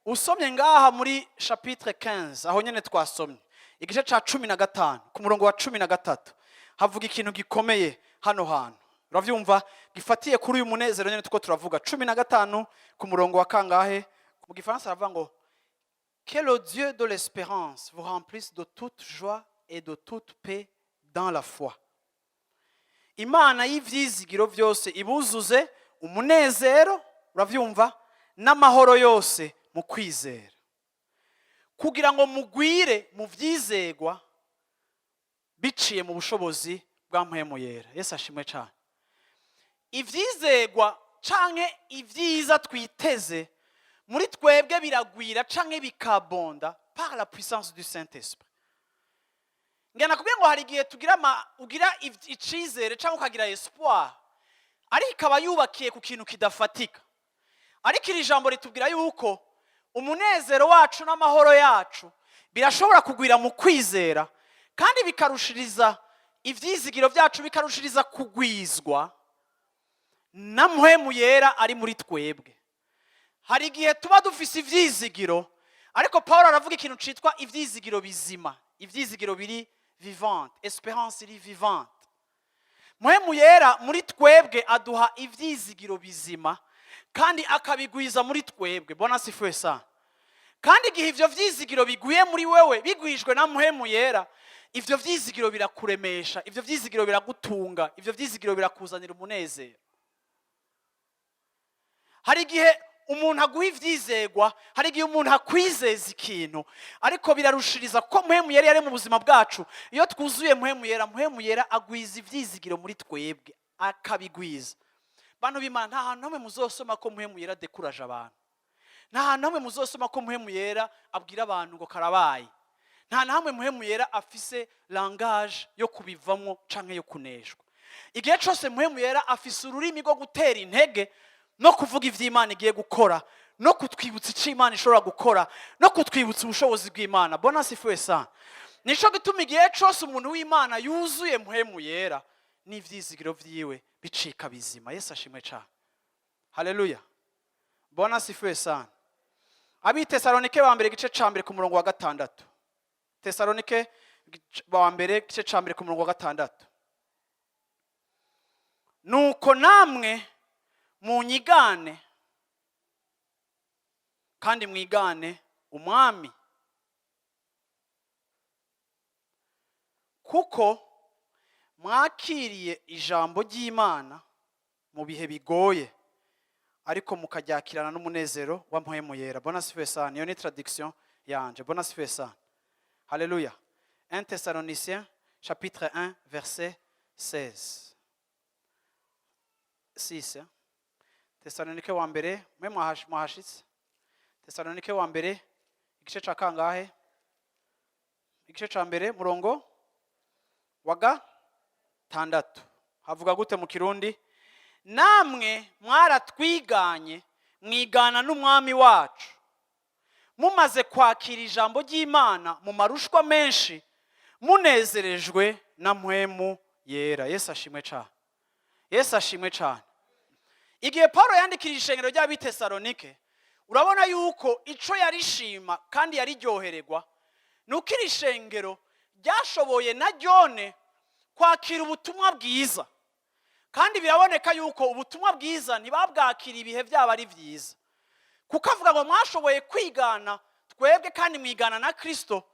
Usomye ngaha muri chapitre 15, aho nyene twasomye, igice ca 15, ku murongo wa 13, havuga ikintu gikomeye hano hantu, uravyumva, gifatiye kuri uyu munezero nyene tuko turavuga. 15 ku murongo wa kangahe? Mu gifaransa haravuga ngo: "Que le Dieu de l'espérance vous remplisse de toute joie et de toute paix dans la foi." Imana y'ivyizigiro byose ibuzuze umunezero, uravyumva, n'amahoro yose mu kwizera, Kugira ngo mugwire mu vyizegwa biciye mu bushobozi bwa Mpwemu Yera. Yesu ashimwe cyane. Ivyizegwa canke ibyiza twiteze muri twebwe biragwira canke bikabonda par la puissance du Saint Esprit. Ngena kubwira ngo hari igihe tugira ugira icizere cyangwa ukagira espoir, ariko ikaba yubakiye ku kintu kidafatika. Ariko iri jambo ritubwira yuko umunezero wacu n'amahoro yacu birashobora kugwira mu kwizera, kandi bikarushiriza ibyizigiro byacu, bikarushiriza kugwizwa na Mpwemu Yera ari muri twebwe. Hari igihe tuba dufise ivyizigiro, ariko Paul aravuga ikintu citwa ivyizigiro bizima, ivyizigiro biri vivante, espérance iri vivante. Mpwemu Yera muri twebwe aduha ivyizigiro bizima kandi akabigwiza muri twebwe. Bwana asifiwe sana. Kandi igihe ivyo vyizigiro biguye muri wewe, bigwijwe na Mpwemu Yera, ivyo vyizigiro birakuremesha, ivyo vyizigiro biragutunga, ivyo vyizigiro birakuzanira umunezero. Hari igihe umuntu aguha ivyizegwa, hari igihe umuntu akwizeza ikintu, ariko birarushiriza kuko Mpwemu Yera yari mu buzima bwacu. Iyo twuzuye Mpwemu Yera, Mpwemu Yera agwiza ivyizigiro muri twebwe, akabigwiza. Bantu b'Imana, nta hantu hamwe muzosoma ko Mpwemu Yera décourage abantu. Nta hantu hamwe muzosoma ko Mpwemu Yera abwira abantu ngo karabaye. Nta na hamwe Mpwemu Yera afise langage yo kubivamwo canke yo kuneshwa. Igihe cose Mpwemu Yera afise ururimi rwo gutera intege no kuvuga ivy'Imana igiye gukora, no kutwibutsa icyo Imana ishobora gukora, no kutwibutsa ubushobozi bw'Imana. Bwana asifiwe sana. Nico gituma igihe cose umuntu w'Imana yuzuye Mpwemu Yera, n'ivyizigiro vyiwe bicika bizima. Yesu ashimwe cane. Haleluya, Bwana asifiwe sana. Abitesalonike ba mbere, igice ca mbere, ku murongo wa 6. Tesalonike wa mbere, igice ca mbere, ku murongo wa 6: "Nuko namwe munyigane kandi mwigane Umwami, kuko mwakiriye ijambo ry'Imana mu bihe bigoye, ariko mukaryakirana n'umunezero wa Mpwemu Yera." Bwana asifiwe sana. Iyo ni traduction yanje. Bwana asifiwe sana. Haleluya. 1 Thessaloniciens chapitre 1 verset 16, 6, hein? Tesalonike wa mbere, mwe mwahashitse. Tesalonike wa mbere, igice ca kangahe? Igice ca mbere, murongo wa 6, havuga gute mu Kirundi? "Namwe mwaratwiganye, mwigana n'Umwami wacu, mumaze kwakira ijambo ry'Imana mu marushwa menshi, munezerejwe na Mpwemu Yera." Yesu ashimwe cyane. Yesu ashimwe cyane. Igihe Paul yandikira ishengero ry'Abitesalonike, urabona yuko ico yarishima kandi yariryohererwa ni uko iri shengero ryashoboye na ryone kwakira ubutumwa bwiza. Kandi biraboneka yuko ubutumwa bwiza ntibabwakira ibihe byaba ari byiza, kuko avuga ngo mwashoboye kwigana twebwe kandi mwigana na Kristo,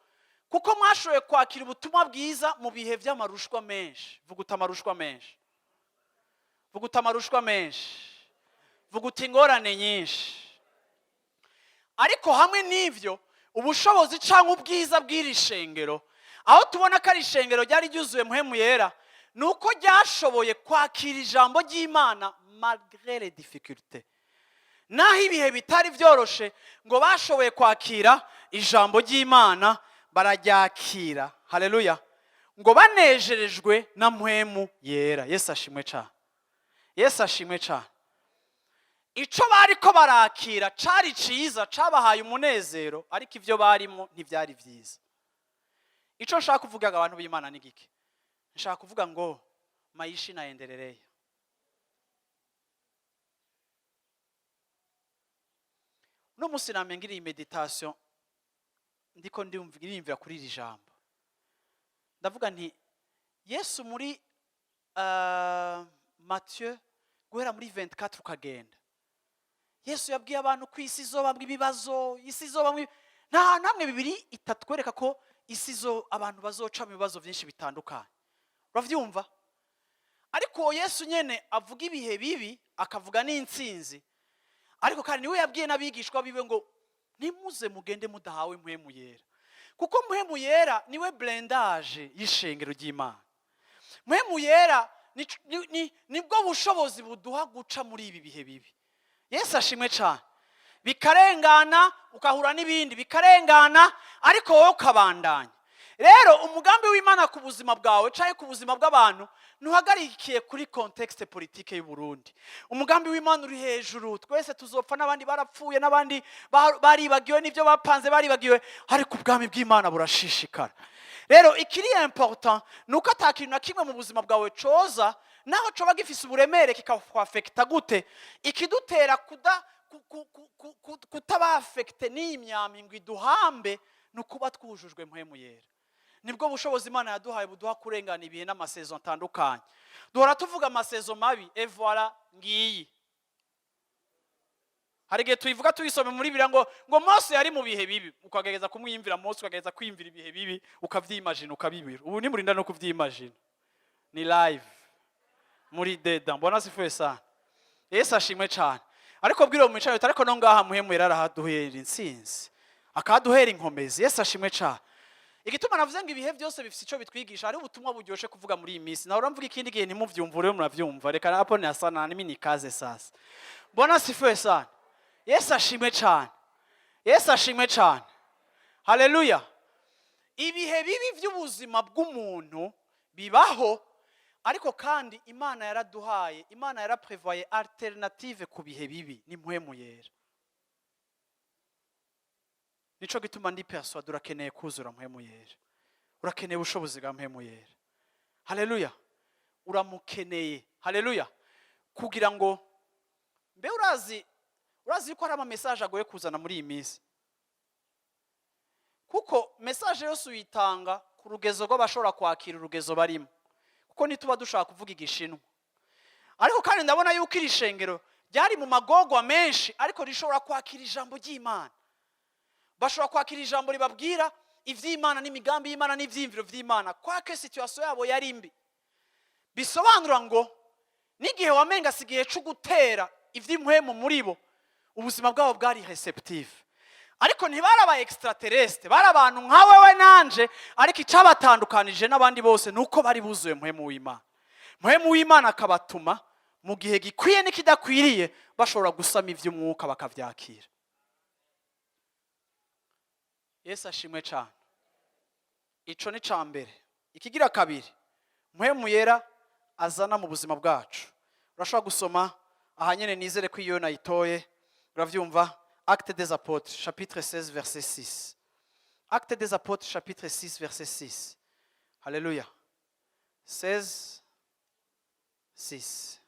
kuko mwashoboye kwakira ubutumwa bwiza mu bihe by'amarushwa menshi. Vuga uti amarushwa menshi. Vuga uti amarushwa menshi. Vuga uti ingorane nyinshi. Ariko hamwe n'ibyo, ubushobozi cyangwa ubwiza bw'iri shengero, aho tubona ko ari ishengero ryari ryuzuye Mpwemu Yera, ni uko ryashoboye kwakira ijambo ry'Imana malgré les difficultés. Naho ibihe bitari byoroshe, ngo bashoboye kwakira ijambo ry'Imana, bararyakira, haleluya, ngo banejerejwe na Mpwemu Yera. Yesu ashimwe cyane. Yesu ashimwe cyane. Ico bariko barakira cari ciza, cabahaye umunezero, ariko ivyo barimo ntivyari vyiza. Ico nshaka kuvuga ngo, abantu b'Imana, ni gike. Nshaka kuvuga ngo maisha inaendelea. Uno munsi namye ngira iyi méditation, ndiko ndiyumvira kuri iri jambo. Ndavuga nti Yesu muri Matthieu, guhera muri 24 ukagenda, Yesu yabwiye abantu ko isi izobamwo ibibazo, isi izobamwo. Nta hantu hamwe bibiri itatwereka ko isi zo abantu bazoca mu bibazo byinshi bitandukanye. Uravyumva? Ariko uwo Yesu nyene avuga ibihe bibi, akavuga n'intsinzi, ariko kandi niwe yabwiye n'abigishwa biwe ngo Ntimuze mugende mudahawe Mpwemu Yera, kuko Mpwemu Yera niwe blindage y'ishengero ry'Imana. Mpwemu Yera nibwo bushobozi buduha guca muri ibi bihe bibi. Yesu ashimwe cyane. Bikarengana, ukahura n'ibindi bikarengana, ariko wowe ukabandanya. Rero umugambi w'Imana ku buzima bwawe cyangwa ku buzima bw'abantu ntuhagarikiye kuri contexte politique y'u Burundi. Umugambi w'Imana uri hejuru. Twese tuzopfa, n'abandi barapfuye, n'abandi baribagiwe n'ibyo bapanze baribagiwe, ariko ubwami bw'Imana burashishikara. Rero ikiri important ni uko ata kintu na kimwe mu buzima bwawe coza, naho coba gifise uburemere, kikakwafekita gute, ikidutera kuda kutaba affecté n'iyi myami ngo iduhambe ni ukuba twujujwe Mpwemu Yera. Nibwo bushobozi Imana yaduhaye buduha kurengana ibihe n'ama saisons atandukanye. Duhora tuvuga ama saisons mabi, et voilà, ngiyi. Hari igihe tuyivuga, tuyisome muri Bibiliya, ngo Mose yari mu bihe bibi, ukagerageza kumwiyumvira Mose, ukagerageza kwiyumvira ibihe bibi, ukavyimagina, ukabibira. Ubu nimurinda no kuvyimagina, ni live muri deda. Mbona asifuye sana. Yesu ashimwe cyane. Ariko bwira mu mico, ariko no ngaha Mpwemu Yera arahaduhera intsinzi, akahaduhera inkomezi. Yesu ashimwe cyane. Igituma navuze ngo ibihe byose bifite icyo bitwigisha, hari ubutumwa buryoshye kuvuga muri iyi minsi. Nawe uramvuga ikindi gihe ntimuvyumve, rero muravyumva. Reka hapo ni asana nimi nikaze sasa. Mbona asifuye sana. Yesu ashimwe cyane. Yesu ashimwe cyane. Haleluya. Ibihe bibi by'ubuzima bw'umuntu bibaho, ariko kandi Imana yaraduhaye, Imana yaraprevoye alternative ku bihe bibi, ni Mpwemu Yera. Nico gituma ndi persuadé, urakeneye kuzura Mpwemu Yera, urakeneye ubushobozi bwa Mpwemu Yera. Haleluya. Uramukeneye. Haleluya. Kugira ngo mbe urazi yuko hari ama message agoye kuzana muri iyi minsi, kuko message yose uyitanga ku rugezo rw'abashobora kwakira urugezo barimo, kuko ntituba dushaka kuvuga Igishinwa. Ariko kandi ndabona yuko iri shengero ryari mu magorwa menshi, ariko rishobora kwakira ijambo ry'Imana. Bashobora kwakira ijambo ribabwira iby'Imana n'imigambi y'Imana n'ibyiyumviro by'Imana, quoique situation yabo yari mbi. Bisobanura ngo n'igihe wamenga si igihe cyo gutera iby'impwemu muri bo, ubuzima bwabo bwari réceptif. Ariko ntibari aba extraterrestre, bari abantu nka wewe nanje, ariko icyabatandukanije n'abandi bose ni uko bari buzuye Mpwemu w'Imana. Mpwemu w'Imana akabatuma mu gihe gikwiye n'ikidakwiriye, bashobora gusama iby'umwuka bakabyakira. Yesu ashimwe cyane. Ico ni ca mbere. Ikigira kabiri Mpwemu Yera azana mu buzima bwacu, urashobora gusoma aha nyene, nizere ko iyo nayitoye uravyumva. Acte des Apôtres chapitre 16 verset 6. Acte des Apôtres chapitre 6 verset 6. Haleluya. 16 6.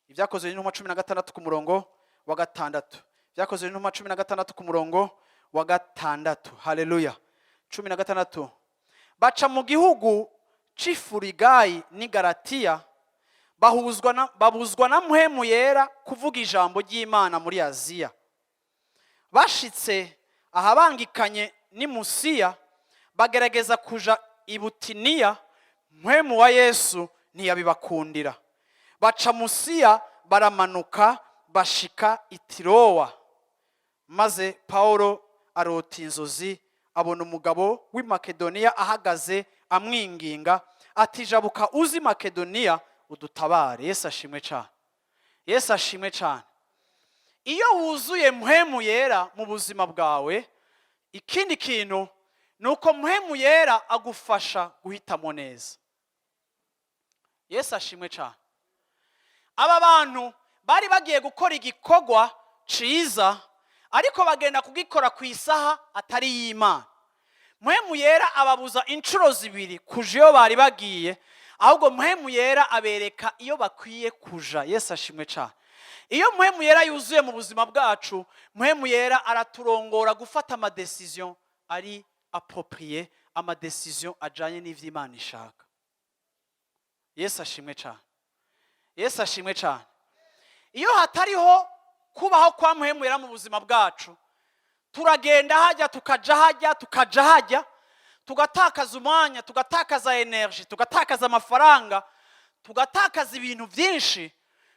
Ibyakozwe n'Intumwa 16 ku murongo wa 6. Ibyakozwe n'Intumwa 16 ku murongo wa 6. Haleluya. 16. Baca mu gihugu c'Ifurigayi n'i Galatiya, babuzwa na Mpwemu Yera kuvuga ijambo ry'Imana muri Aziya. Bashitse ahabangikanye n'i Musiya, bagerageza kuja i Butiniya, Mpwemu wa Yesu ntiyabibakundira. Baca Musiya, baramanuka bashika i Tirowa. Maze Pawulo arota inzozi, abona umugabo w'i Makedoniya ahagaze amwinginga ati: "Jabuka uzi Makedoniya udutabare." Yesu ashimwe cyane. Yesu ashimwe cyane. Iyo wuzuye Mpwemu Yera mu buzima bwawe, ikindi kintu ni uko Mpwemu Yera agufasha guhitamo neza. Yesu ashimwe cyane. Aba bantu bari bagiye gukora igikorwa ciza, ariko bagenda kugikora ku isaha atari iy'Imana. Mpwemu Yera ababuza inshuro zibiri kuja iyo bari bagiye, ahubwo Mpwemu Yera abereka iyo bakwiye kuja. Yesu ashimwe cyane. Iyo Mpwemu Yera yuzuye mu buzima bwacu, Mpwemu Yera araturongora gufata ama décisions ari approprié, ama décisions ajanye n'ivy'Imana ishaka. Yesu ashimwe cyane. Yesu ashimwe cyane. Iyo hatariho kubaho kwa Mpwemu Yera mu buzima bwacu, turagenda hajya, tukaja hajya, tukaja hajya, tugatakaza umwanya, tugatakaza énergie, tugatakaza amafaranga, tugatakaza ibintu byinshi,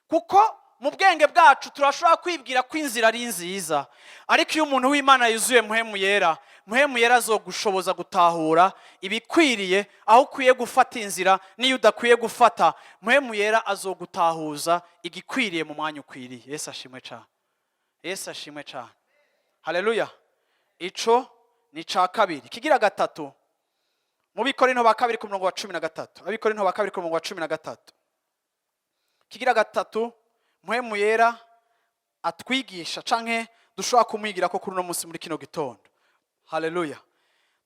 kuko Mu bwenge bwacu turashobora kwibwira ko inzira ari nziza, ariko iyo umuntu w'Imana yuzuye Mpwemu Yera, Mpwemu Yera azogushoboza gutahura ibikwiriye, aho ukwiye gufata inzira n'iyo udakwiye gufata. Mpwemu Yera azogutahuza igikwiriye mu mwanya ukwiriye. Yesu ashimwe cyane, Yesu ashimwe cyane, haleluya. Ico ni ca kabiri. Kigira gatatu, mu Bikorinto ba kabiri ku murongo wa 13. Abikorinto ba kabiri ku murongo wa 13. Kigira gatatu Mpwemu Yera atwigisha canke dushobora kumwigira ko kuri uno munsi, muri kino gitondo, haleluya,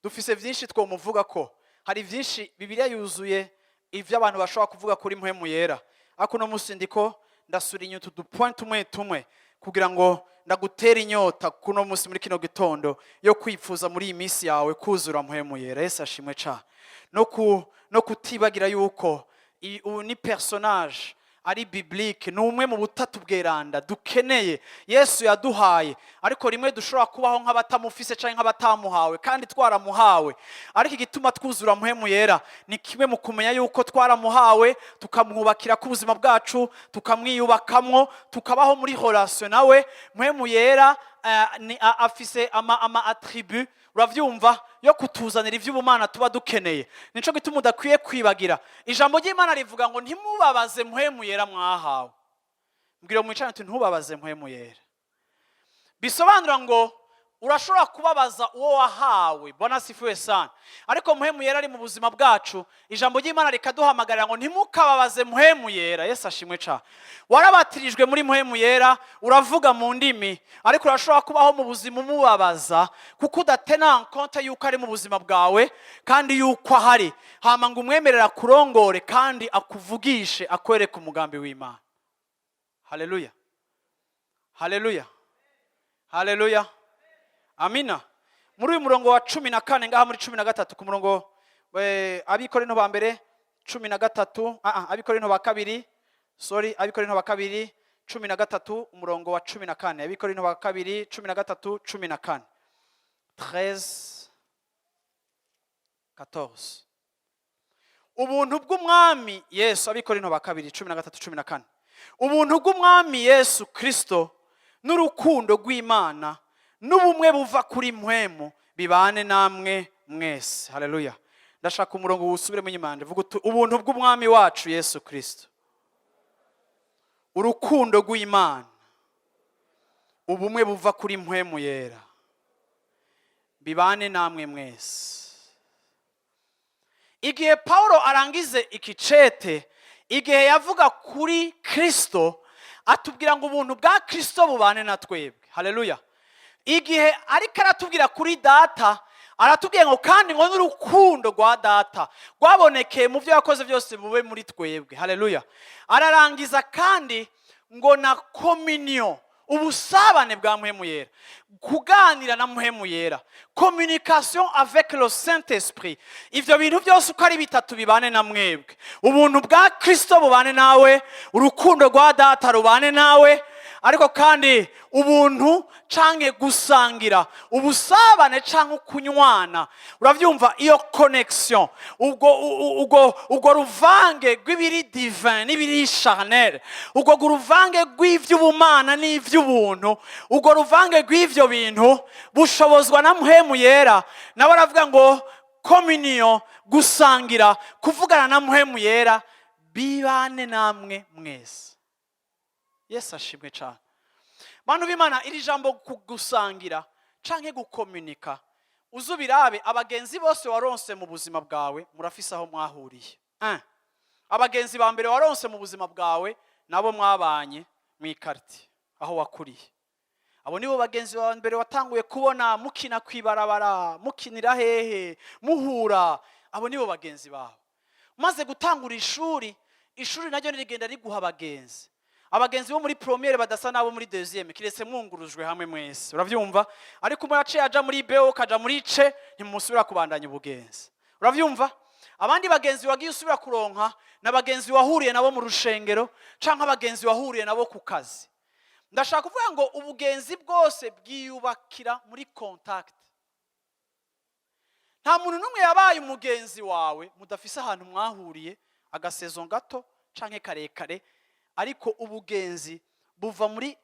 dufise vyinshi twomuvuga ko. Hari vyinshi, Bibiliya yuzuye ivyo abantu bashobora kuvuga kuri Mpwemu Yera, ariko uno munsi ndiko ndasura inyuma udu point tumwe tumwe kugira ngo ndagutere inyota kuno munsi, muri kino gitondo, yo kwifuza muri iyi minsi yawe kuzura Mpwemu Yera. Yesu ashimwe cane. No kutibagira yuko ubu ni personnage ari biblique, ni umwe mu butatu bweranda dukeneye, Yesu yaduhaye, ariko rimwe dushobora kubaho nk'abatamufise cyangwa nk'abatamuhawe kandi twaramuhawe. Ariko igituma twuzura Mpwemu Yera ni kimwe mu kumenya yuko twaramuhawe, tukamwubakira ku buzima bwacu, tukamwiyubakamwo, tukabaho muri relation nawe. Mpwemu Yera afise ama attribut, uravyumva, yo kutuzanira ivy'ubumana tuba dukeneye. Nico gituma udakwiye kwibagira ijambo ry'Imana rivuga ngo: "Ntimubabaze Mpwemu Yera mwahawe." Mbwira mwicane uti: "Ntubabaze Mpwemu Yera." Bisobanura ngo urashobora kubabaza uwo wahawe. Bwana asifiwe sana. Ariko Mpwemu Yera ari mu buzima bwacu, ijambo ry'Imana rikaduhamagarira ngo: "Ntimukababaze Mpwemu Yera." Yesu ashimwe cane. Warabatirijwe muri Mpwemu Yera, uravuga mu ndimi, ariko urashobora kubaho mu buzima umubabaza kuko udatena en compte yuko ari mu buzima bwawe kandi yuko ahari, hama ngo umwemerera kurongore kandi akuvugishe, akwereke umugambi w'Imana. Haleluya, haleluya, haleluya, amina. Muri uyu murongo wa 14 ngaha, muri 13 ku murongo Abikorinto ba mbere 13, Abikorinto ba kabiri, sorry, Abikorinto ba kabiri 13, umurongo wa 14. Abikorinto ba kabiri 13, 14, 13, 14. Ubuntu bw'Umwami Yesu, Abikorinto ba kabiri 13, 14: "Ubuntu bw'Umwami Yesu Kristo n'urukundo rw'Imana n'ubumwe buva kuri Mpwemu bibane namwe mwese." Haleluya. Ndashaka umurongo wusubiremo inyuma yanjye. Vuga uti: "Ubuntu bw'Umwami wacu Yesu Kristo, urukundo rw'Imana, ubumwe buva kuri Mpwemu Yera bibane namwe mwese." Igihe Paulo arangize ikicete, igihe yavuga kuri Kristo, atubwira ngo ubuntu bwa Kristo bubane na twebwe. Haleluya. Igihe ariko aratubwira kuri Data, aratubwira ngo kandi ngo n'urukundo rwa Data rwabonekeye mu byo yakoze byose bube muri twebwe. Haleluya. Ararangiza kandi ngo na communion, ubusabane bwa Mpwemu Yera, kuganira na Mpwemu Yera, communication avec le Saint Esprit. Ivyo bintu byose uko ari bitatu bibane na mwebwe. Ubuntu bwa Kristo bubane nawe, urukundo rwa Data rubane nawe, ariko kandi ubuntu canke gusangira, ubusabane canke kunywana, uravyumva, iyo connexion, ubwo ruvange rw'ibiri divin n'ibiri charnel, ubwo ruvange rw'ivy'ubumana n'ivy'ubuntu, ubwo ruvange rw'ivyo bintu bushobozwa na Mpwemu Yera. Nawe aravuga ngo communion, gusangira, kuvugana na Mpwemu Yera bibane namwe mwese. Yesu ashimwe cyane. Bantu b'Imana, iri jambo gusangira canke gukomunika, uzubirabe abagenzi bose waronse mu buzima bwawe, murafise aho mwahuriye. Abagenzi ba mbere waronse mu buzima bwawe nabo mwabanye mu ikariti aho wakuriye. Abo nibo bagenzi ba mbere watanguye kubona mukina kwibarabara, mukinira hehe, muhura. Abo nibo bagenzi bawe. Maze gutangura ishuri, ishuri naryo rigenda riguha abagenzi. Abagenzi bo muri première badasa n'abo muri deuxième, kiretse mwungurujwe hamwe mwese, uravyumva. Ariko umwe yaciye aja muri B, ukaja muri C, ntimusubira kubandanya ubugenzi, uravyumva. Abandi bagenzi wagiye usubira kuronka na bagenzi wahuriye nabo mu rushengero canke abagenzi wahuriye nabo ku kazi. Ndashaka kuvuga ngo ubugenzi bwose bwiyubakira muri contact. Nta muntu n'umwe yabaye umugenzi wawe mudafise ahantu mwahuriye, agasezo gato canke karekare, ariko ubugenzi Buva muri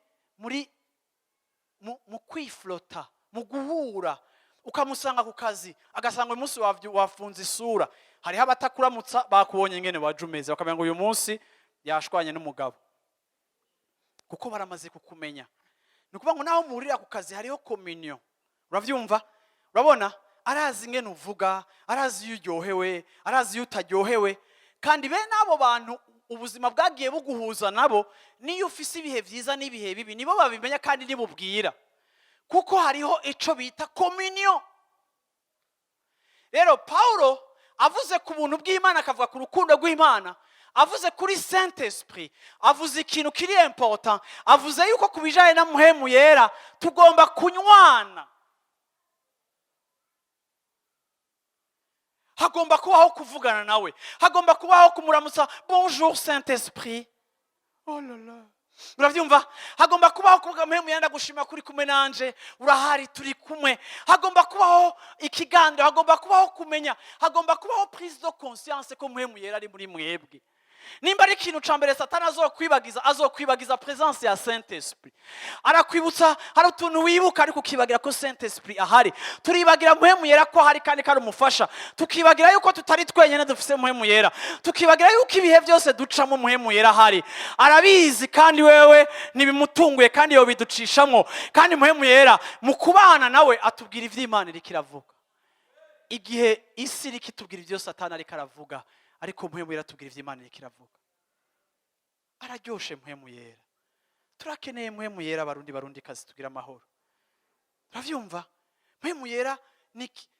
mu kwiflota, mu guhura, ukamusanga ku kazi, agasanga uyu munsi wafunze isura. Hariho abatakuramutsa bakubonye ingene waje umeze, bakamenya ngo uyu munsi yashwanye n'umugabo, kuko baramaze kukumenya. Ni ukuvuga ngo naho muhurira ku kazi hariho communion. Urabyumva? Urabona, arazi ingene uvuga, arazi iyo uryohewe, arazi iyo utaryohewe. Kandi bene abo bantu ubuzima bwagiye buguhuza nabo, niyo ufise ibihe byiza n'ibihe bibi, nibo babimenya kandi nibubwira, kuko hariho ico bita communion. Rero Paulo avuze ku buntu bw'Imana, akavuga ku rukundo rw'Imana, avuze kuri Saint Esprit, avuze ikintu kiri important. Avuze yuko ku bijanye na Muhemu Yera tugomba kunywana, hagomba kubaho kuvugana nawe, hagomba kubaho kumuramutsa: "Bonjour Saint Esprit." Oh là là! Urabyumva? Hagomba kubaho kuvuga: "Muhemu Yera, ndagushima kuri kumwe nanje, urahari, turi kumwe." Hagomba kubaho ikiganiro, hagomba kubaho kumenya, hagomba kubaho prise de conscience ko Muhemu Yera ari muri mwebwe. Nimba ari ikintu ca mbere Satani azokwibagiza, azokwibagiza présence ya Saint Esprit. Arakwibutsa, hari utuntu wibuka ariko ukibagira ko Saint Esprit ahari. Turibagira Muhemu Yera ko ahari kandi ko ari umufasha, tukibagira yuko tutari twenyine, dufise Muhemu Yera, tukibagira yuko ibihe byose ducamo Muhemu Yera ahari, arabizi, kandi wewe ntibimutunguye, kandi yobiducishamwo. Kandi Muhemu Yera mu kubana nawe atubwira ivy'Imana iriko iravuga, igihe isi iriko itubwira ibyo Satani ariko aravuga, ariko Muhemu Yera atubwira ivy'Imana iriko iravuga. Araryoshe Muhemu Yera. Turakeneye Muhemu Yera. Abarundi, Barundi kazi, tugira amahoro. Uravyumva? Muhemu Yera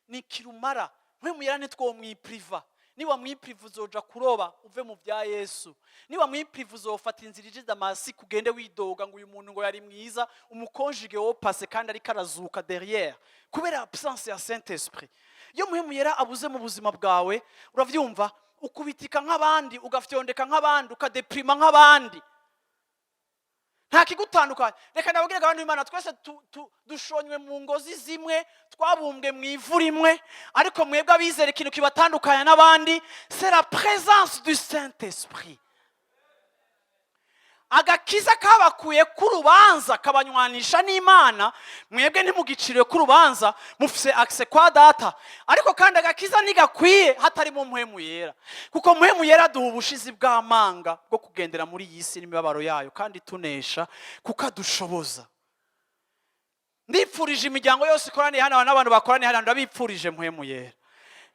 ni kirumara. Muhemu Yera ntitwomwipriva. Niba mwipriva uzoja kuroba uve mu bya Yesu. Niba mwipriva uzofata inzira ije Damasi, kugende widoga ngo uyu muntu ngo yari mwiza, umuconjugué au passé, kandi ariko arazuka derrière kubera absence ya Saint Esprit. Iyo Muhemu Yera abuze mu buzima bwawe, uravyumva, ukubitika nk'abandi, ugafyondeka nk'abandi, ukadeprima nk'abandi, nta kigutandukanya. Reka ndababwire, abantu b'Imana, twese dushonywe mu ngozi zimwe, twabumbwe mu ivu rimwe, ariko mwebwe abizera ikintu kibatandukanya n'abandi, c'est la présence du Saint Esprit. Agakiza kabakuye k'urubanza kabanywanisha n'Imana. Mwebwe ntimugiciriwe k'urubanza, mufise accès kwa Data. Ariko kandi agakiza ntigakwiye hatarimo Muhemu Yera, kuko Muhemu Yera aduha ubushizi bw'amanga bwo kugendera muri iyi si n'imibabaro yayo kandi tunesha, kuko adushoboza. Ndipfurije imiryango yose ikoraniye hano n'abantu bakoraniye hano, ndabipfurije Muhemu Yera,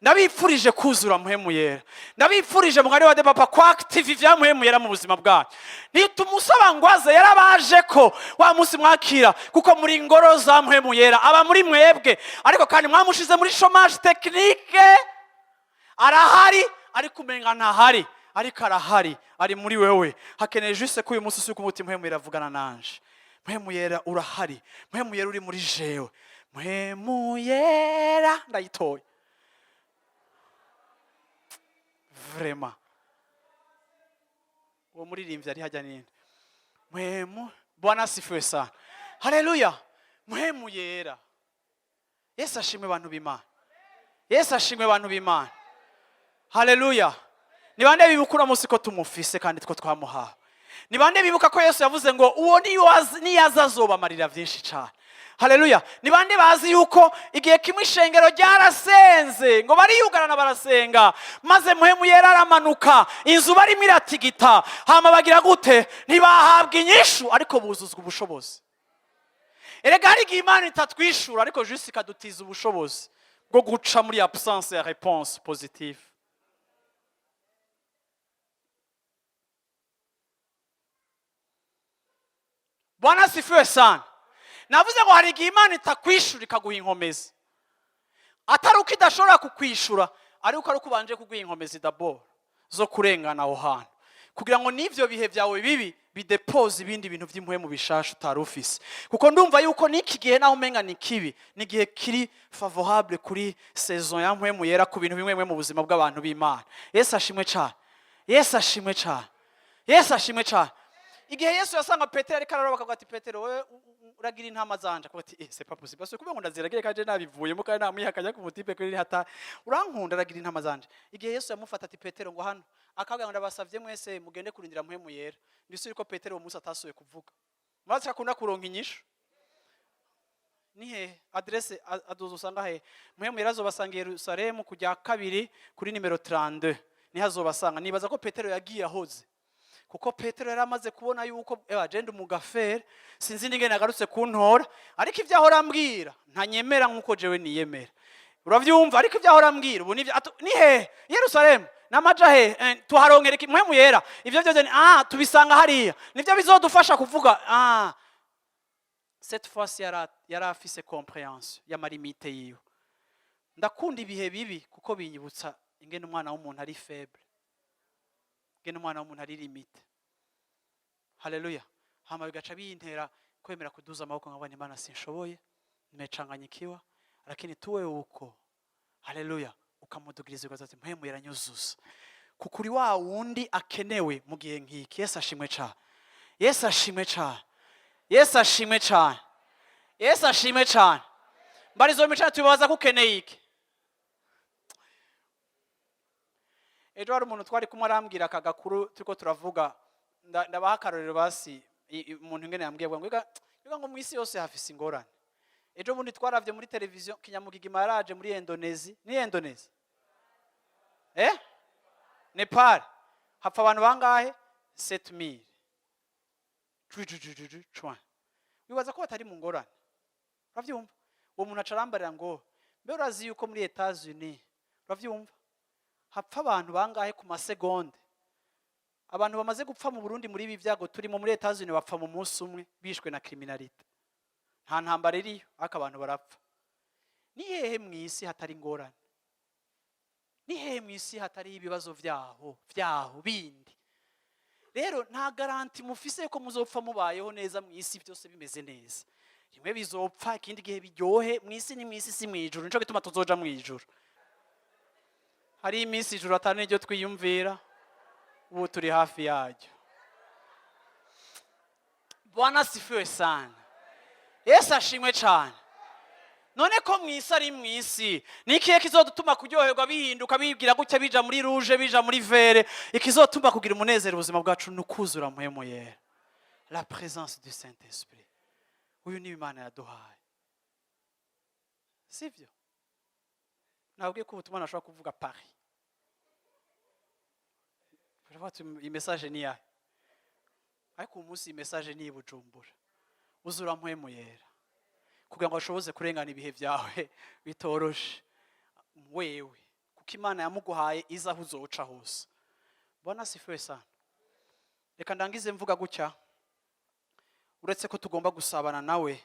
ndabipfurije kuzura Muhemu Yera, ndabipfurije mugani wa de papa kwa active ibya Muhemu Yera mu buzima bwanyu. Ntitumusaba ngo aze, yarabaje ko wa munsi mwakira, kuko muri ingoro za Muhemu Yera, aba muri mwebwe. Ariko kandi mwamushize muri chômage technique. Arahari ariko umenga ntahari, ariko arahari, ari muri wewe. Hakeneye juste ko uyu munsi usuka umutima: "Muhemu Yera, avugana nanje. Muhemu Yera, urahari. Muhemu Yera, uri muri jewe. Muhemu Yera." Ndayitoye vraiment. Uwo muririmbyi ari hajya ninde? Muhemu. Bwana asifiwe sana. Haleluya! Muhemu Yera. Yesu ashimwe, bantu b'Imana. Yesu ashimwe, bantu b'Imana. Haleluya! Ni bande bibuka uno munsi ko tumufise kandi two twamuhawe? Ni bande bibuka ko Yesu yavuze ngo uwo niyaza azobamarira byinshi cyane? Haleluya! Ni bande bazi yuko igihe kimwe ishengero ryarasenze, ngo bariyugarana barasenga, maze Muhemu Yera aramanuka, inzu barimo iratigita, hama bagira gute? Ntibahabwa inyishu, ariko buzuzwa ubushobozi. Erega hari igihe Imana itatwishura, ariko juste ikadutiza ubushobozi bwo guca muri absence ya réponse positive. Bwana asifiwe sana. Navuze ngo hari igihe Imana itakwishura, ikaguha inkomezi, atari uko idashobora kukwishura, ariko ari uko ubanje kuguha inkomezi d'abord zo kurengana aho hantu, kugira ngo n'ibyo bihe byawe bibi bidepoze ibindi bintu by'impuhwe bishasha utari ufise. Kuko ndumva yuko n'iki gihe, naho umenga ni kibi, ni igihe kiri favorable kuri saison ya Mpwemu Yera ku bintu bimwe bimwe mu buzima bw'abantu b'Imana. Yesu ashimwe cyane! Yesu ashimwe cyane! Yesu ashimwe cyane! Igihe Yesu yasanga Petero ariko araroba, akavuga ati: "Petero, wewe uragira intama zanje." Akavuga ati: "Eh, c'est pas possible, parce que ngo ndaziragira kandi nabivuyemo, kandi namwihakanya ku mutipe kuri hata urankunda, aragira intama zanje." Igihe Yesu yamufata ati: "Petero, ngo hano," akavuga ngo: "Ndabasavye mwese mugende kurindira Mpwemu Yera." Ndisi ko Petero uwo munsi atasuye kuvuga. Murazi ko akunda kuronka inyishu. Ni hehe adresse aduza usanga hehe Mpwemu Yera? Azobasanga i Yerusalemu kujya kabiri kuri nimero 32, niho azobasanga. Nibaza ko Petero yagiye ahoze, kuko Petero yari amaze kubona yuko ewa jenda umugafere, sinzi n'ingene yagarutse kuntora, ariko ibyo ahora ambwira ntanyemera nk'uko jewe niyemera, uravyumva? Ariko ibyo ahora ambwira ubu nivyo ni hehe Yerusalemu namaja he? Tuharonkera iki? Mpwemu Yera, ivyo vyose tubisanga hariya, nivyo bizodufasha kuvuga. Cette fois yari afise compréhension y'ama limites yiwe. Ndakunda ibihe bibi kuko binyibutsa ingene umwana w'umuntu ari faible, ingene umwana w'umuntu ari limité. Haleluya! Hama bigaca bintera kwemera kuduza amaboko nkabona Imana: sinshoboye, nimechanganyikiwa, lakini tuwe uko. Haleluya! Ukamudugiriza ukaza ati: "Mpwemu yaranyuzuza," kuko uri wa wundi akenewe mu gihe nk'iki. Yesu ashimwe cane! Yesu ashimwe cane! Yesu ashimwe cane! Yesu ashimwe cane! Mbarizo micana, tubibaza ko ukeneye iki? Ejo hari umuntu twari kumwe arambwira aka gakuru turiko turavuga. Ndabaha akarorero basi. Umuntu ingene yambwiye ngo iga ngo mu isi yose hafise ingorane. Ejo bundi twaravye muri televiziyo, kinyamugigima yaraje muri Indonesia. Ni Indonesia, Nepal, hapfa abantu bangahe? 7000. Cwi, cwi, cwi, cwi, cwa. Wibaza ko batari mu ngorane? Uravyumva? Uwo muntu aca arambarira ngo: "Mbe urazi yuko muri Etats-Unis, uravyumva, hapfa abantu bangahe ku masegonde? Abantu bamaze gupfa mu Burundi muri ibi byago turimo, muri Etats-Unis bapfa mu munsi umwe, bishwe na criminalité. Nta ntambara iriyo, ariko abantu barapfa." Ni hehe mu isi hatari ingorane? Ni hehe mu isi hatari ibibazo vyaho bindi? Rero nta garantie mufise ko muzopfa mubayeho neza mu isi, byose bimeze neza. Rimwe bizopfa, ikindi gihe biryohe. Mu isi ni mu isi, si mu ijuru. Nico gituma tuzoja mu ijuru. Hari iminsi ijuru atari n'iryo twiyumvira, ubu turi hafi yaryo. Bwana asifiwe sana! Yesu ashimwe cyane! None ko mu isi ari mu isi, ni ikihe kizodutuma kuryoherwa bihinduka, bigira gutya, bija muri rouge, bija muri vert? Ikizotuma kugira umunezero ubuzima bwacu ni ukuzura Mpwemu Yera, la présence du Saint Esprit. Uyu niwe Imana yaduhaye, sivyo? Nabwiye ko ubutumwa nashobora kuvuga Paris. Uravuga ati: "Iyi message ni yahe?" Ariko uyu munsi iyi message ni i Bujumbura. Uzura Mpwemu Yera kugira ngo ashoboze kurengana ibihe byawe bitoroshe wewe, kuko Imana yamuguhaye iza aho uzoca hose. Bwana asifiwe sana! Reka ndangize mvuga gutya: uretse ko tugomba gusabana nawe,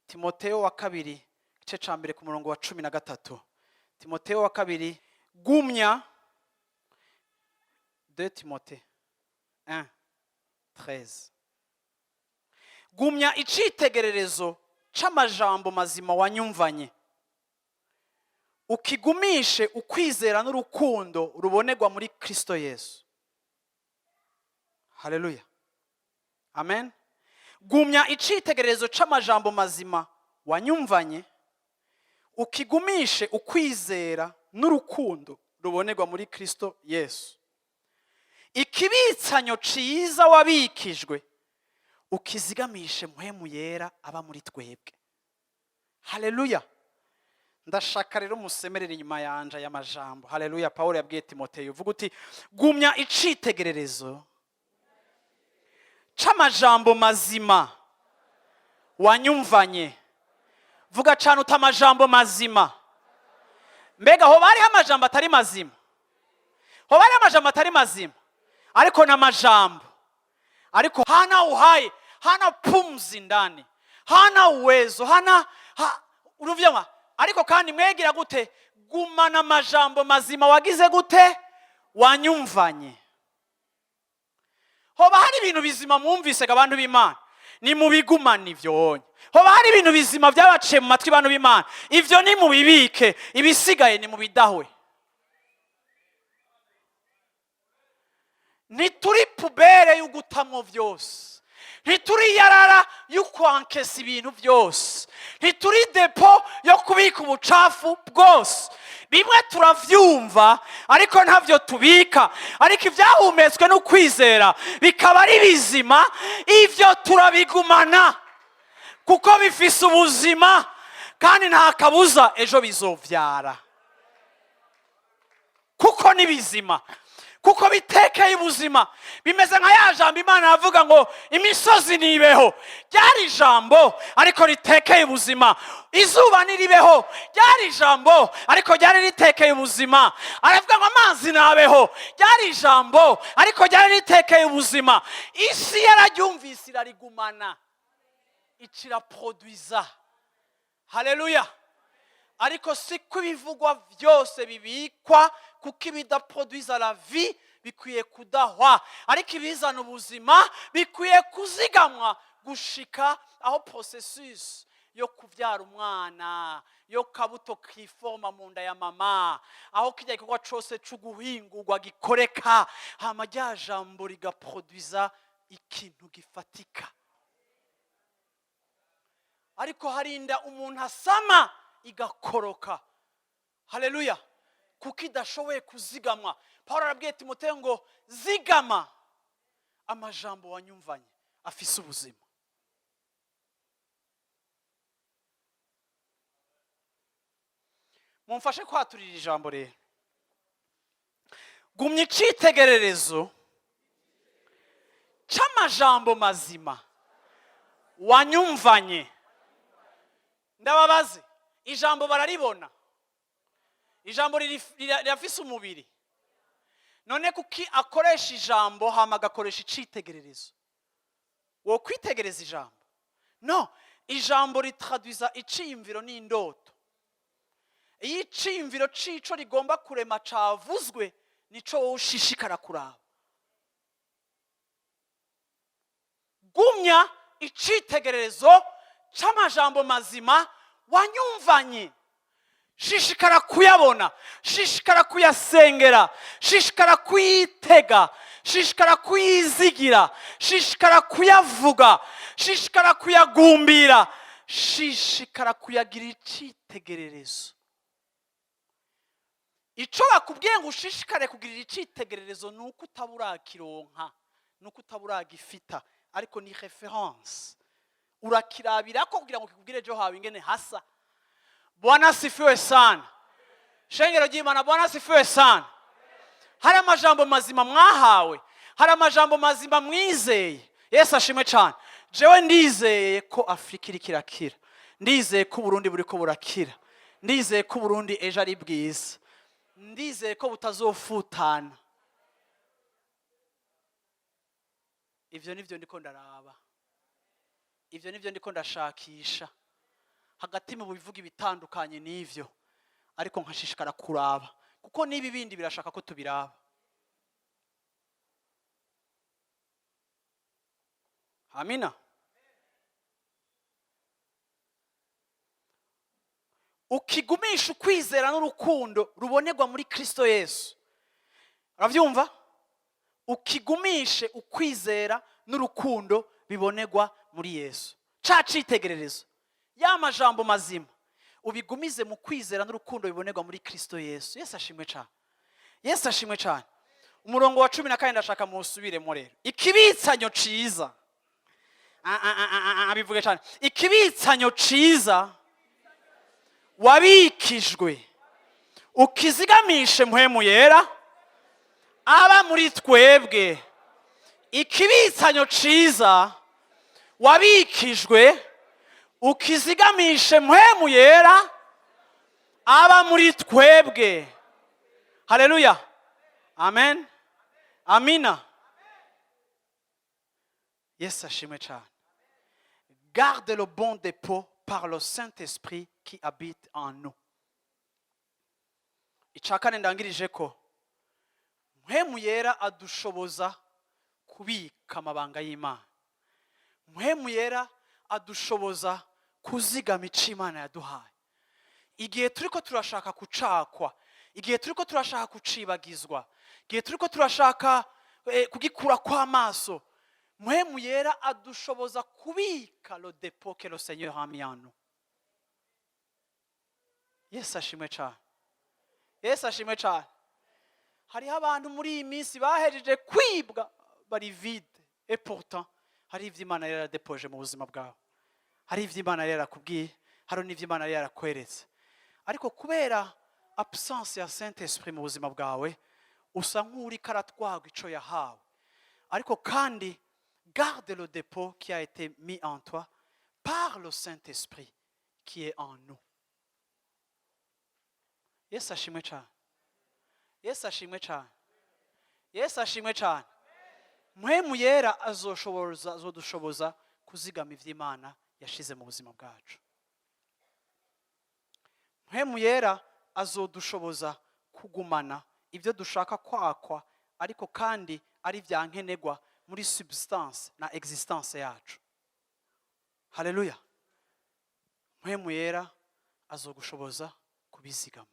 Timoteo wa kabiri, igice ca mbere, ku murongo wa 13. Timoteo wa kabiri, gumya, 2 Timothée 1 13: "Gumya icitegererezo c'amajambo mazima wanyumvanye, ukigumishe ukwizera n'urukundo rubonerwa muri Kristo Yesu." Haleluya, amen. Gumya icitegererezo c'amajambo mazima wanyumvanye, ukigumishe ukwizera n'urukundo rubonerwa muri Kristo Yesu. Ikibitsanyo ciza wabikijwe ukizigamishe Mpwemu Yera aba muri twebwe. Haleluya! Ndashaka rero musemerere inyuma yanje aya majambo. Haleluya! Pawulo yabwiye Timoteyo, uvuga uti: "Gumya icitegererezo c'amajambo mazima wanyumvanye." Vuga cane uti: "Amajambo mazima." Mbega hoba hariho amajambo atari mazima? Hoba hariho amajambo atari mazima? Ariko n'amajambo, ariko hana uhai, hana pumzi ndani, hana uwezo, hana uruvyama. Ariko kandi mwegira gute? Gumana amajambo mazima wagize gute? Wanyumvanye. Hoba hari ibintu bizima mwumvise, abantu b'Imana? Ni mubigumane ivyo wonye. Hoba hari ibintu bizima byabaciye mu matwi, bantu b'Imana? Ivyo ni mubibike, ibisigaye ni mubidahwe. Ntituri poubelle y'ugutamwo vyose. Ntituri yarara yo kwankesa ibintu byose, ntituri dépôt yo kubika ubucafu bwose. Bimwe turavyumva ariko ntabyo tubika, ariko ibyahumetswe no kwizera bikaba ari bizima, ivyo turabigumana kuko bifise ubuzima, kandi nta kabuza ejo bizovyara, kuko ni bizima, kuko bitekeye ubuzima. Bimeze nka ya jambo Imana yavuga ngo imisozi nibeho, ryari ijambo ariko ritekeye ubuzima. Izuba niribeho, ryari ijambo ariko ryari ritekeye ubuzima. Aravuga ngo amazi nabeho, ryari ijambo ariko ryari ritekeye ubuzima. Isi yararyumvise, irarigumana, iciraproduiza. Haleluya! Ariko si ko ibivugwa byose bibikwa, kuko ibidaproduiza la vie bikwiye kudahwa, ariko ibizana ubuzima bikwiye kuzigamwa gushika aho processus yo kubyara umwana, yo kabuto kiforma mu nda ya mama, aho kijya gikorwa cose c'uguhingurwa gikoreka, hama rya jambo rigaproduiza ikintu gifatika. Ariko harinda umuntu asama igakoroka, haleluya, kuko idashoboye kuzigamwa. Paul arabwiye Timoteyo ngo zigama amajambo wanyumvanye afise ubuzima. Mumfashe kwaturira ijambo rero: gumya icitegererezo c'amajambo mazima wanyumvanye. Ndababaze, ijambo bararibona? Ijambo rirafise umubiri? None kuki akoresha ijambo hama agakoresha icitegererezo? Wo kwitegereza ijambo? No ijambo ritraduiza iciyumviro n'indoto. Iyo iciyumviro cico rigomba kurema cavuzwe, nico wowe ushishikara kuraba. Gumya icitegererezo c'amajambo mazima wanyumvanye. Shishikara kuyabona, shishikara kuyasengera, shishikara kuyitega, shishikara kuyizigira, shishikara kuyavuga, shishikara kuyagumbira, shishikara kuyagira icitegererezo. Ico bakubwiye ngo ushishikare kugirira icitegererezo ni uko utaba urakironka, ni uko utaba uragifita, ariko ni référence, urakirabira ko kugira ngo kikubwire ejo hawe ingene hasa. Bwana sifiwe sana. Shengero ry'Imana, Bwana sifiwe sana. Hari amajambo mazima mwahawe, hari amajambo mazima mwizeye. Yesu ashimwe cyane. Jewe ndizeye ko Afurika iriko irakira, ndizeye ko Uburundi buriko burakira, ndizeye ko Uburundi ejo ari bwiza, ndizeye ko butazofutana. Ivyo nivyo ndiko ndaraba, ivyo nivyo ndiko ndashakisha hagati mu bivuga ibitandukanye n'ivyo, ariko nkashishikara kuraba, kuko n'ibi bindi birashaka ko tubiraba. Amina. Ukigumisha ukwizera n'urukundo rubonerwa muri Kristo Yesu. Urabyumva? Ukigumishe ukwizera n'urukundo bibonerwa muri Yesu. Ca citegererezo, ya majambo mazima, ubigumize mu kwizera n'urukundo bibonerwa muri Kristo Yesu. Yesu ashimwe cyane. Yesu ashimwe cyane. Umurongo wa 14 ndashaka muwusubiremo rero. Ikibitsanyo ciza. Ah, ah, ah, ah, ah, bivuge cyane. Ikibitsanyo ciza wabikijwe ukizigamishe Mpwemu Yera aba muri twebwe. Ikibitsanyo ciza wabikijwe ukizigamishe Mpwemu Yera aba muri twebwe. Haleluya, amen, amina. Yesu ashimwe cyane. Garde le bon dépôt par le Saint-Esprit qui habite en nous. Icya kane ndangirije ko Mpwemu Yera adushoboza kubika amabanga y'Imana. Mpwemu Yera adushoboza kuzigama icyo Imana yaduhaye igihe turi ko turashaka kucakwa, igihe turi ko turashaka kucibagizwa, igihe turi ko turashaka kugikura kw'amaso. Mpwemu Yera adushoboza kubika le dépôt que le Seigneur a mis en nous. Yesu ashimwe cyane, Yesu ashimwe cyane. Hariho abantu muri iyi minsi bahejeje kwibwa, bari vide, et pourtant hari ibyo Imana yari yaradepoje mu buzima bwawe, hari ibyo Imana yari yarakubwiye, hari n'ibyo Imana yari yarakweretse, ariko kubera absence ya Saint Esprit mu buzima bwawe, usa nk'uriko aratwagwa ico yahawe. Ariko kandi garde le dépôt qui a été mis en toi par le Saint Esprit qui est en nous. Yesu ashimwe cyane, Yesu ashimwe cyane, Yesu ashimwe cyane. Mpwemu Yera azoshoboza, azodushoboza kuzigama iby'Imana yashize mu buzima bwacu. Mpwemu Yera azodushoboza kugumana ibyo dushaka kwakwa, ariko kandi ari bya nkenerwa muri substance na existence yacu. Haleluya! Mpwemu Yera azogushoboza kubizigama.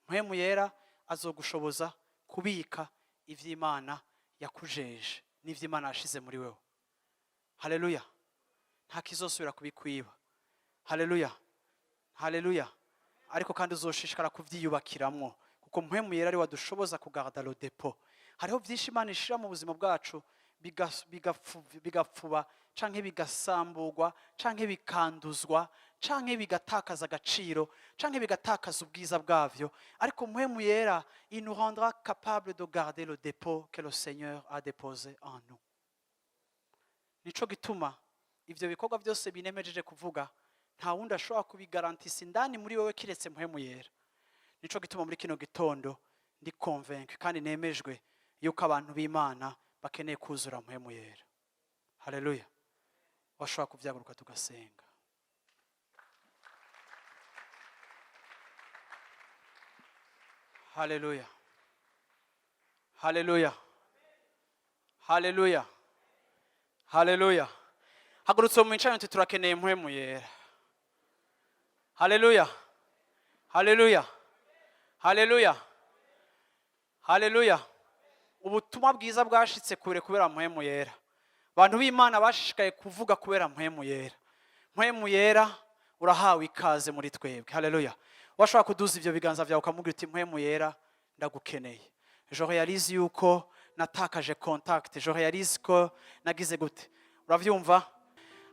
Mpwemu Yera azogushoboza kubika iby'Imana yakujeje n'iby'Imana yashize muri wewe. Haleluya! Nta kizosubira kubikwiba. Haleluya, haleluya! Ariko kandi uzoshishikara kubyiyubakiramwo, kuko Mpwemu Yera ari wadushoboza kugarda le dépôt. Hariho byinshi Imana ishira mu buzima bwacu bigapfuba canke bigasamburwa canke bikanduzwa canke bigatakaza agaciro canke bigatakaza ubwiza bwavyo, ariko Mpwemu Yera, il nous rendra capable de garder le dépôt que le Seigneur a déposé en nous. Nico gituma ivyo bikorwa byose binemejeje kuvuga, nta wundi ashobora kubigarantisa indani muri wewe kiretse Mpwemu Yera. Nico gituma muri kino gitondo ndi convaincu kandi nemejwe yuko abantu b'Imana bakeneye kuzura Mpwemu Yera. Haleluya! Washobora kubyaguruka tugasenga. Haleluya, haleluya, haleluya, haleluya! Hagurutse mu mwicarane uti: "Turakeneye Mpwemu Yera." Haleluya, haleluya, haleluya, haleluya! Ubutumwa bwiza bwashitse kure kubera Mpwemu Yera. Abantu b'Imana bashishikaye kuvuga kubera Mpwemu Yera. Mpwemu Yera, urahawe ikaze muri twebwe. Haleluya! Washobora kuduza ibyo biganza byawe ukamubwira uti: "Mpwemu Yera, ndagukeneye. Je réalise yuko natakaje contact, je réalise ko nagize gute." Uravyumva?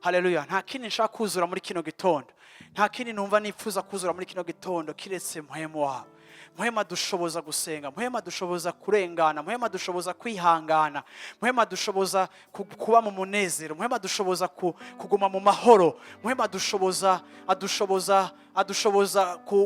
Haleluya! Nta kindi nshaka kuzura muri kino gitondo, nta kindi numva nifuza kuzura muri kino gitondo kiretse Mpwemu wawe. Mpwemu adushoboza gusenga, Mpwemu adushoboza kurengana, Mpwemu adushoboza kwihangana, Mpwemu adushoboza kuba mu munezero, Mpwemu adushoboza kuguma mu mahoro, Mpwemu adushoboza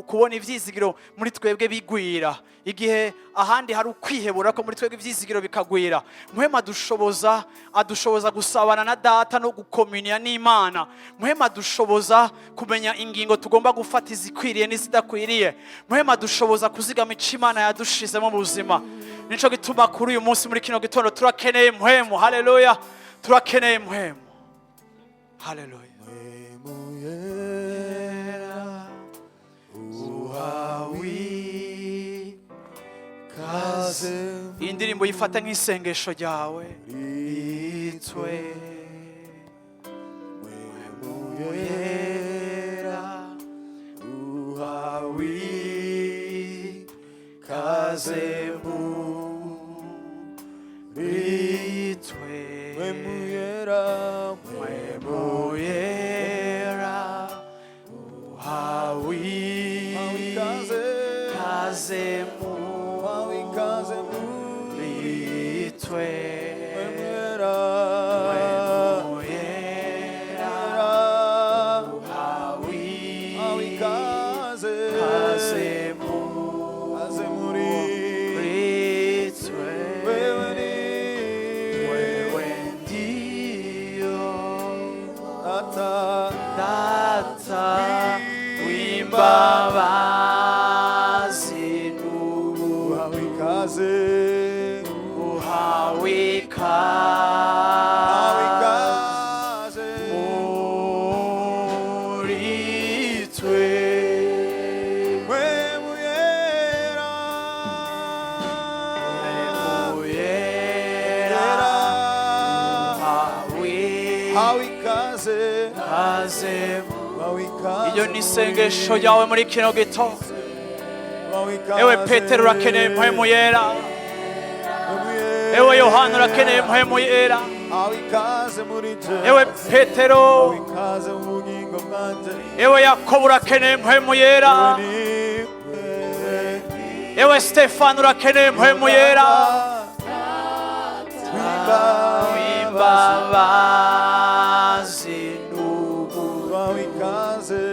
kubona ivyizigiro muri twebwe bigwira igihe ahandi hari ukwihebura, ko muri twebwe ivyizigiro bikagwira. Mpwemu adushoboza gusabana na Data no gukomuniya n'Imana. Mpwemu adushoboza kumenya ingingo tugomba gufata, izikwiriye n'izidakwiriye. Mpwemu adushoboza kuzigama ico Imana yadushizemo mu buzima. Nico gituma kuri uyu munsi, muri kino gitondo, turakeneye Mpwemu. Haleluya! Turakeneye Mpwemu. Haleluya! Yera, uhawe ikaze. Iyi ndirimbo yifata nk'isengesho ryawe Ritwe. Yera, uhawe ikaze muri twe. Mpwemu Yera. Mpwemu Yera, uhawe ikaze. Ikaze. Uhawe ikaze. Muri twe. Mpwemu Yera. Mpwemu Yera, uhawe Uhawe ikaze. Ikaze. Ikaze muri Muri twe. Wewe ni Wewe ndiyo Data. Data w'imbabazi n'ubu Uhawe ikaze. Uhawe Uhawe ikaze ikaze. Muri twe. Mpwemu Yera. Mpwemu Yera, uhawe Ikaze. Iyo ni isengesho ryawe muri kino gitondo. Ewe Petero, urakeneye Mpwemu Yera. Ewe Yohana, urakeneye Mpwemu Yera. Ikaze muri je. Ewe Petero, Ikaze mu bugingo bwanje. ewe Yakobo, urakeneye Mpwemu Yera. Ewe Stefano, urakeneye Mpwemu Yera. Imbabazi n'ubu Ikaze.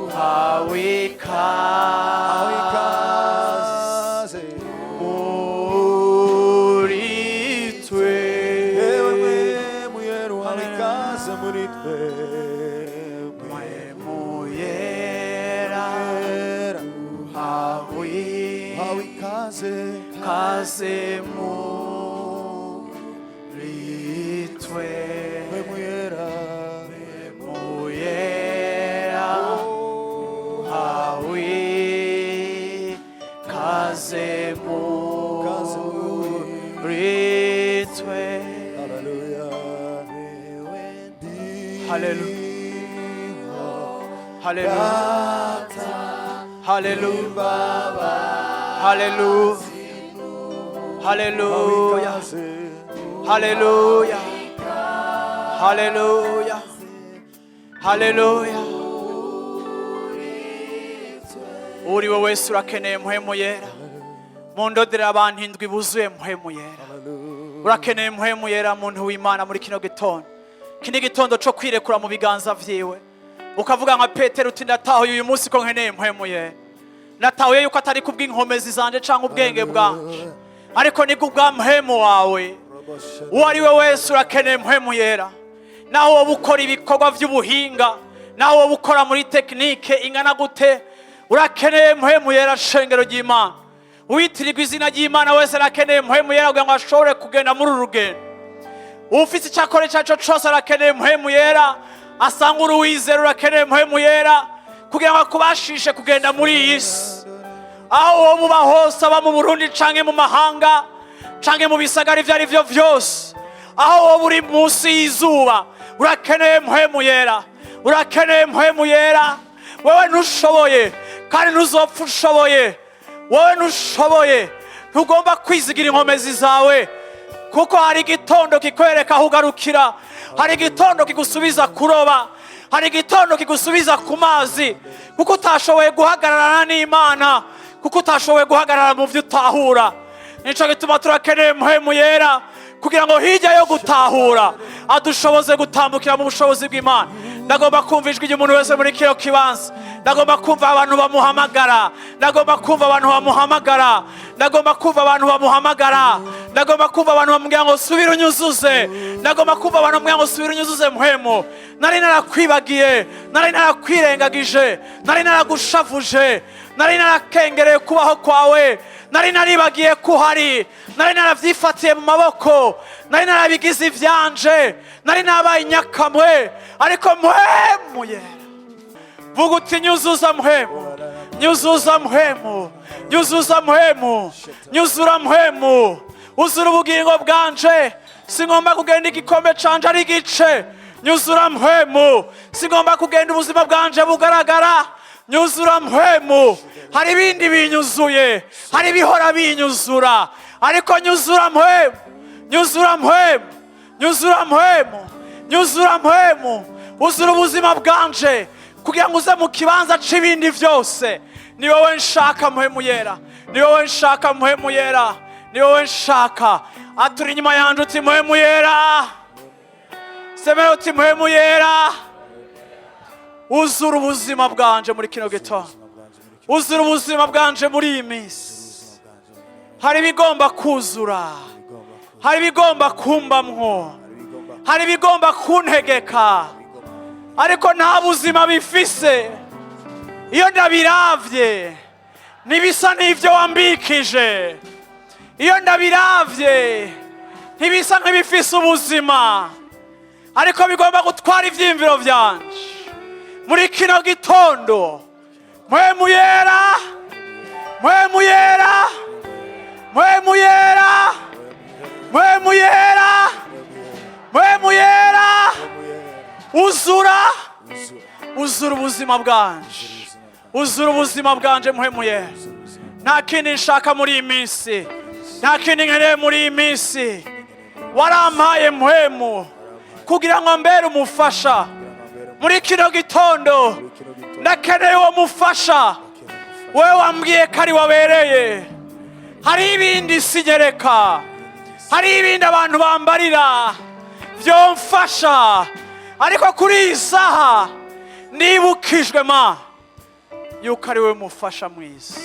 Uhawe ikaze Ikaze. Muri twe. Ewe Mpwemu Yera, uhawe ikaze muri twe. Mpwemu Yera, uhawe Uhawe ikaze. Ikaze muri twe. Mpwemu Yera. Mpwemu Yera, uhawe ikaze muri twe. Hallelujah. Hallelujah. Hallelujah. Hallelujah. Hallelujah. Hallelujah. Hallelujah. Hallelujah. Hallelujah. Uri we wese urakeneye Mpwemu Yera. Mundodera abantu indwi buzuye Mpwemu Yera. Urakeneye Mpwemu Yera, muntu w'Imana, muri kino gitondo. Iki ni igitondo cyo kwirekura mu biganza vyiwe. Ukavuga nka Petero uti: "Ndatahuye uyu munsi ko nkeneye Mpwemu Yera. Natahuye yuko atari kubw'inkomezi zanje cyangwa ubwenge bwanje, ariko ni kubwa Mpwemu wawe." Uwo ari we wese urakeneye Mpwemu Yera. Naho wowe ukora ibikorwa by'ubuhinga, naho wowe ukora muri technique ingana gute, urakeneye Mpwemu Yera. Shengero ry'Imana, uwitirirwa izina ry'Imana wese arakeneye Mpwemu Yera kugira ngo ashobore kugenda muri uru rugendo. Ufite icyo akora icyo ari cyo cyose arakeneye Mpwemu Yera. Asanga uruwizera, urakeneye Mpwemu Yera kugira ngo akubashishe kugenda muri iyi si. Aho wowe uba hose, aba mu Burundi canke mu mahanga canke mu bisagara, ibyo ari byo byose, aho wowe uri munsi y'izuba, urakeneye Mpwemu Yera, urakeneye Mpwemu Yera. Wewe ntushoboye kandi ntuzopfa ushoboye. Wowe ntushoboye, ntugomba kwizigira inkomezi zawe, kuko hari igitondo kikwereka aho ugarukira, hari igitondo kigusubiza kuroba, hari igitondo kigusubiza ku mazi, kuko utashoboye guhagararana n'Imana, kuko utashoboye guhagarara mu byo utahura. Nicyo gituma turakeneye Mpwemu Yera kugira ngo hirya yo gutahura adushoboze gutambukira mu bushobozi bw'Imana. Ndagomba kumva ijwi ry'umuntu wese muri kino kibanza. Ndagomba kumva abantu bamuhamagara. Ndagomba kumva abantu bamuhamagara. Ndagomba kumva abantu bamuhamagara. Ndagomba kumva abantu bamubwira ngo: "Subira unyuzuze." Ndagomba kumva abantu bamubwira ngo: "Subira unyuzuze Mpwemu. Nari narakwibagiye, nari narakwirengagije, nari naragushavuje, nari narakengereye kubaho kwawe, nari naribagiye ko uhari, nari narabyifatiye mu maboko, nari narabigize ibyanje, nari nabaye inyakamwe. Ariko Mpwemu Yera, vuga uti: 'Nyuzuza Mpwemu, nyuzuza Mpwemu, nyuzuza Mpwemu, nyuzura Mpwemu, uzura ubugingo bwanje. Singomba kugenda igikombe canje ari igice. Nyuzura Mpwemu. Singomba kugenda ubuzima bwanje bugaragara. Nyuzura Mpwemu. Hari ibindi binyuzuye, hari ibihora binyuzura, ariko nyuzura Mpwemu, nyuzura Mpwemu, nyuzura Mpwemu, nyuzura Mpwemu, uzura ubuzima bwanje kugira ngo uze mu kibanza c'ibindi byose. Ni wowe nshaka, Mpwemu Yera. Ni wowe nshaka, Mpwemu Yera. Ni wowe nshaka." Aturi inyuma yanje uti: "Mpwemu Yera." Semera uti: "Mpwemu Yera, uzura ubuzima bwanje muri kino gitondo, uzura ubuzima bwanje muri iyi minsi. Hari ibigomba kuzura, hari ibigomba kumbamwo, hari ibigomba kuntegeka, ariko nta buzima bifise. Iyo ndabiravye ntibisa n'ibyo wambikije. Iyo ndabiravye ntibisa nk'ibifise ubuzima, ariko bigomba gutwara ivyiyumviro vyanje muri kino gitondo. Mpwemu Yera, Mpwemu Yera, Mpwemu Yera, Mpwemu Yera, Mpwemu Yera." Uzura, uzura ubuzima bwanje, uzura ubuzima bwanje. Mpwemu Yera, nta kindi nshaka muri iyi minsi, nta kindi nkeneye muri iyi minsi. Warampaye Mpwemu kugira ngo mbere umufasha. Muri kino gitondo ndakeneye uwo mufasha. Wowe wambwiye ko ari wabereye. Hari ibindi isi nyereka, hari ibindi abantu bambarira byomfasha, ariko kuri iyi saha nibukijwe ma yuko ari we mufasha mwiza.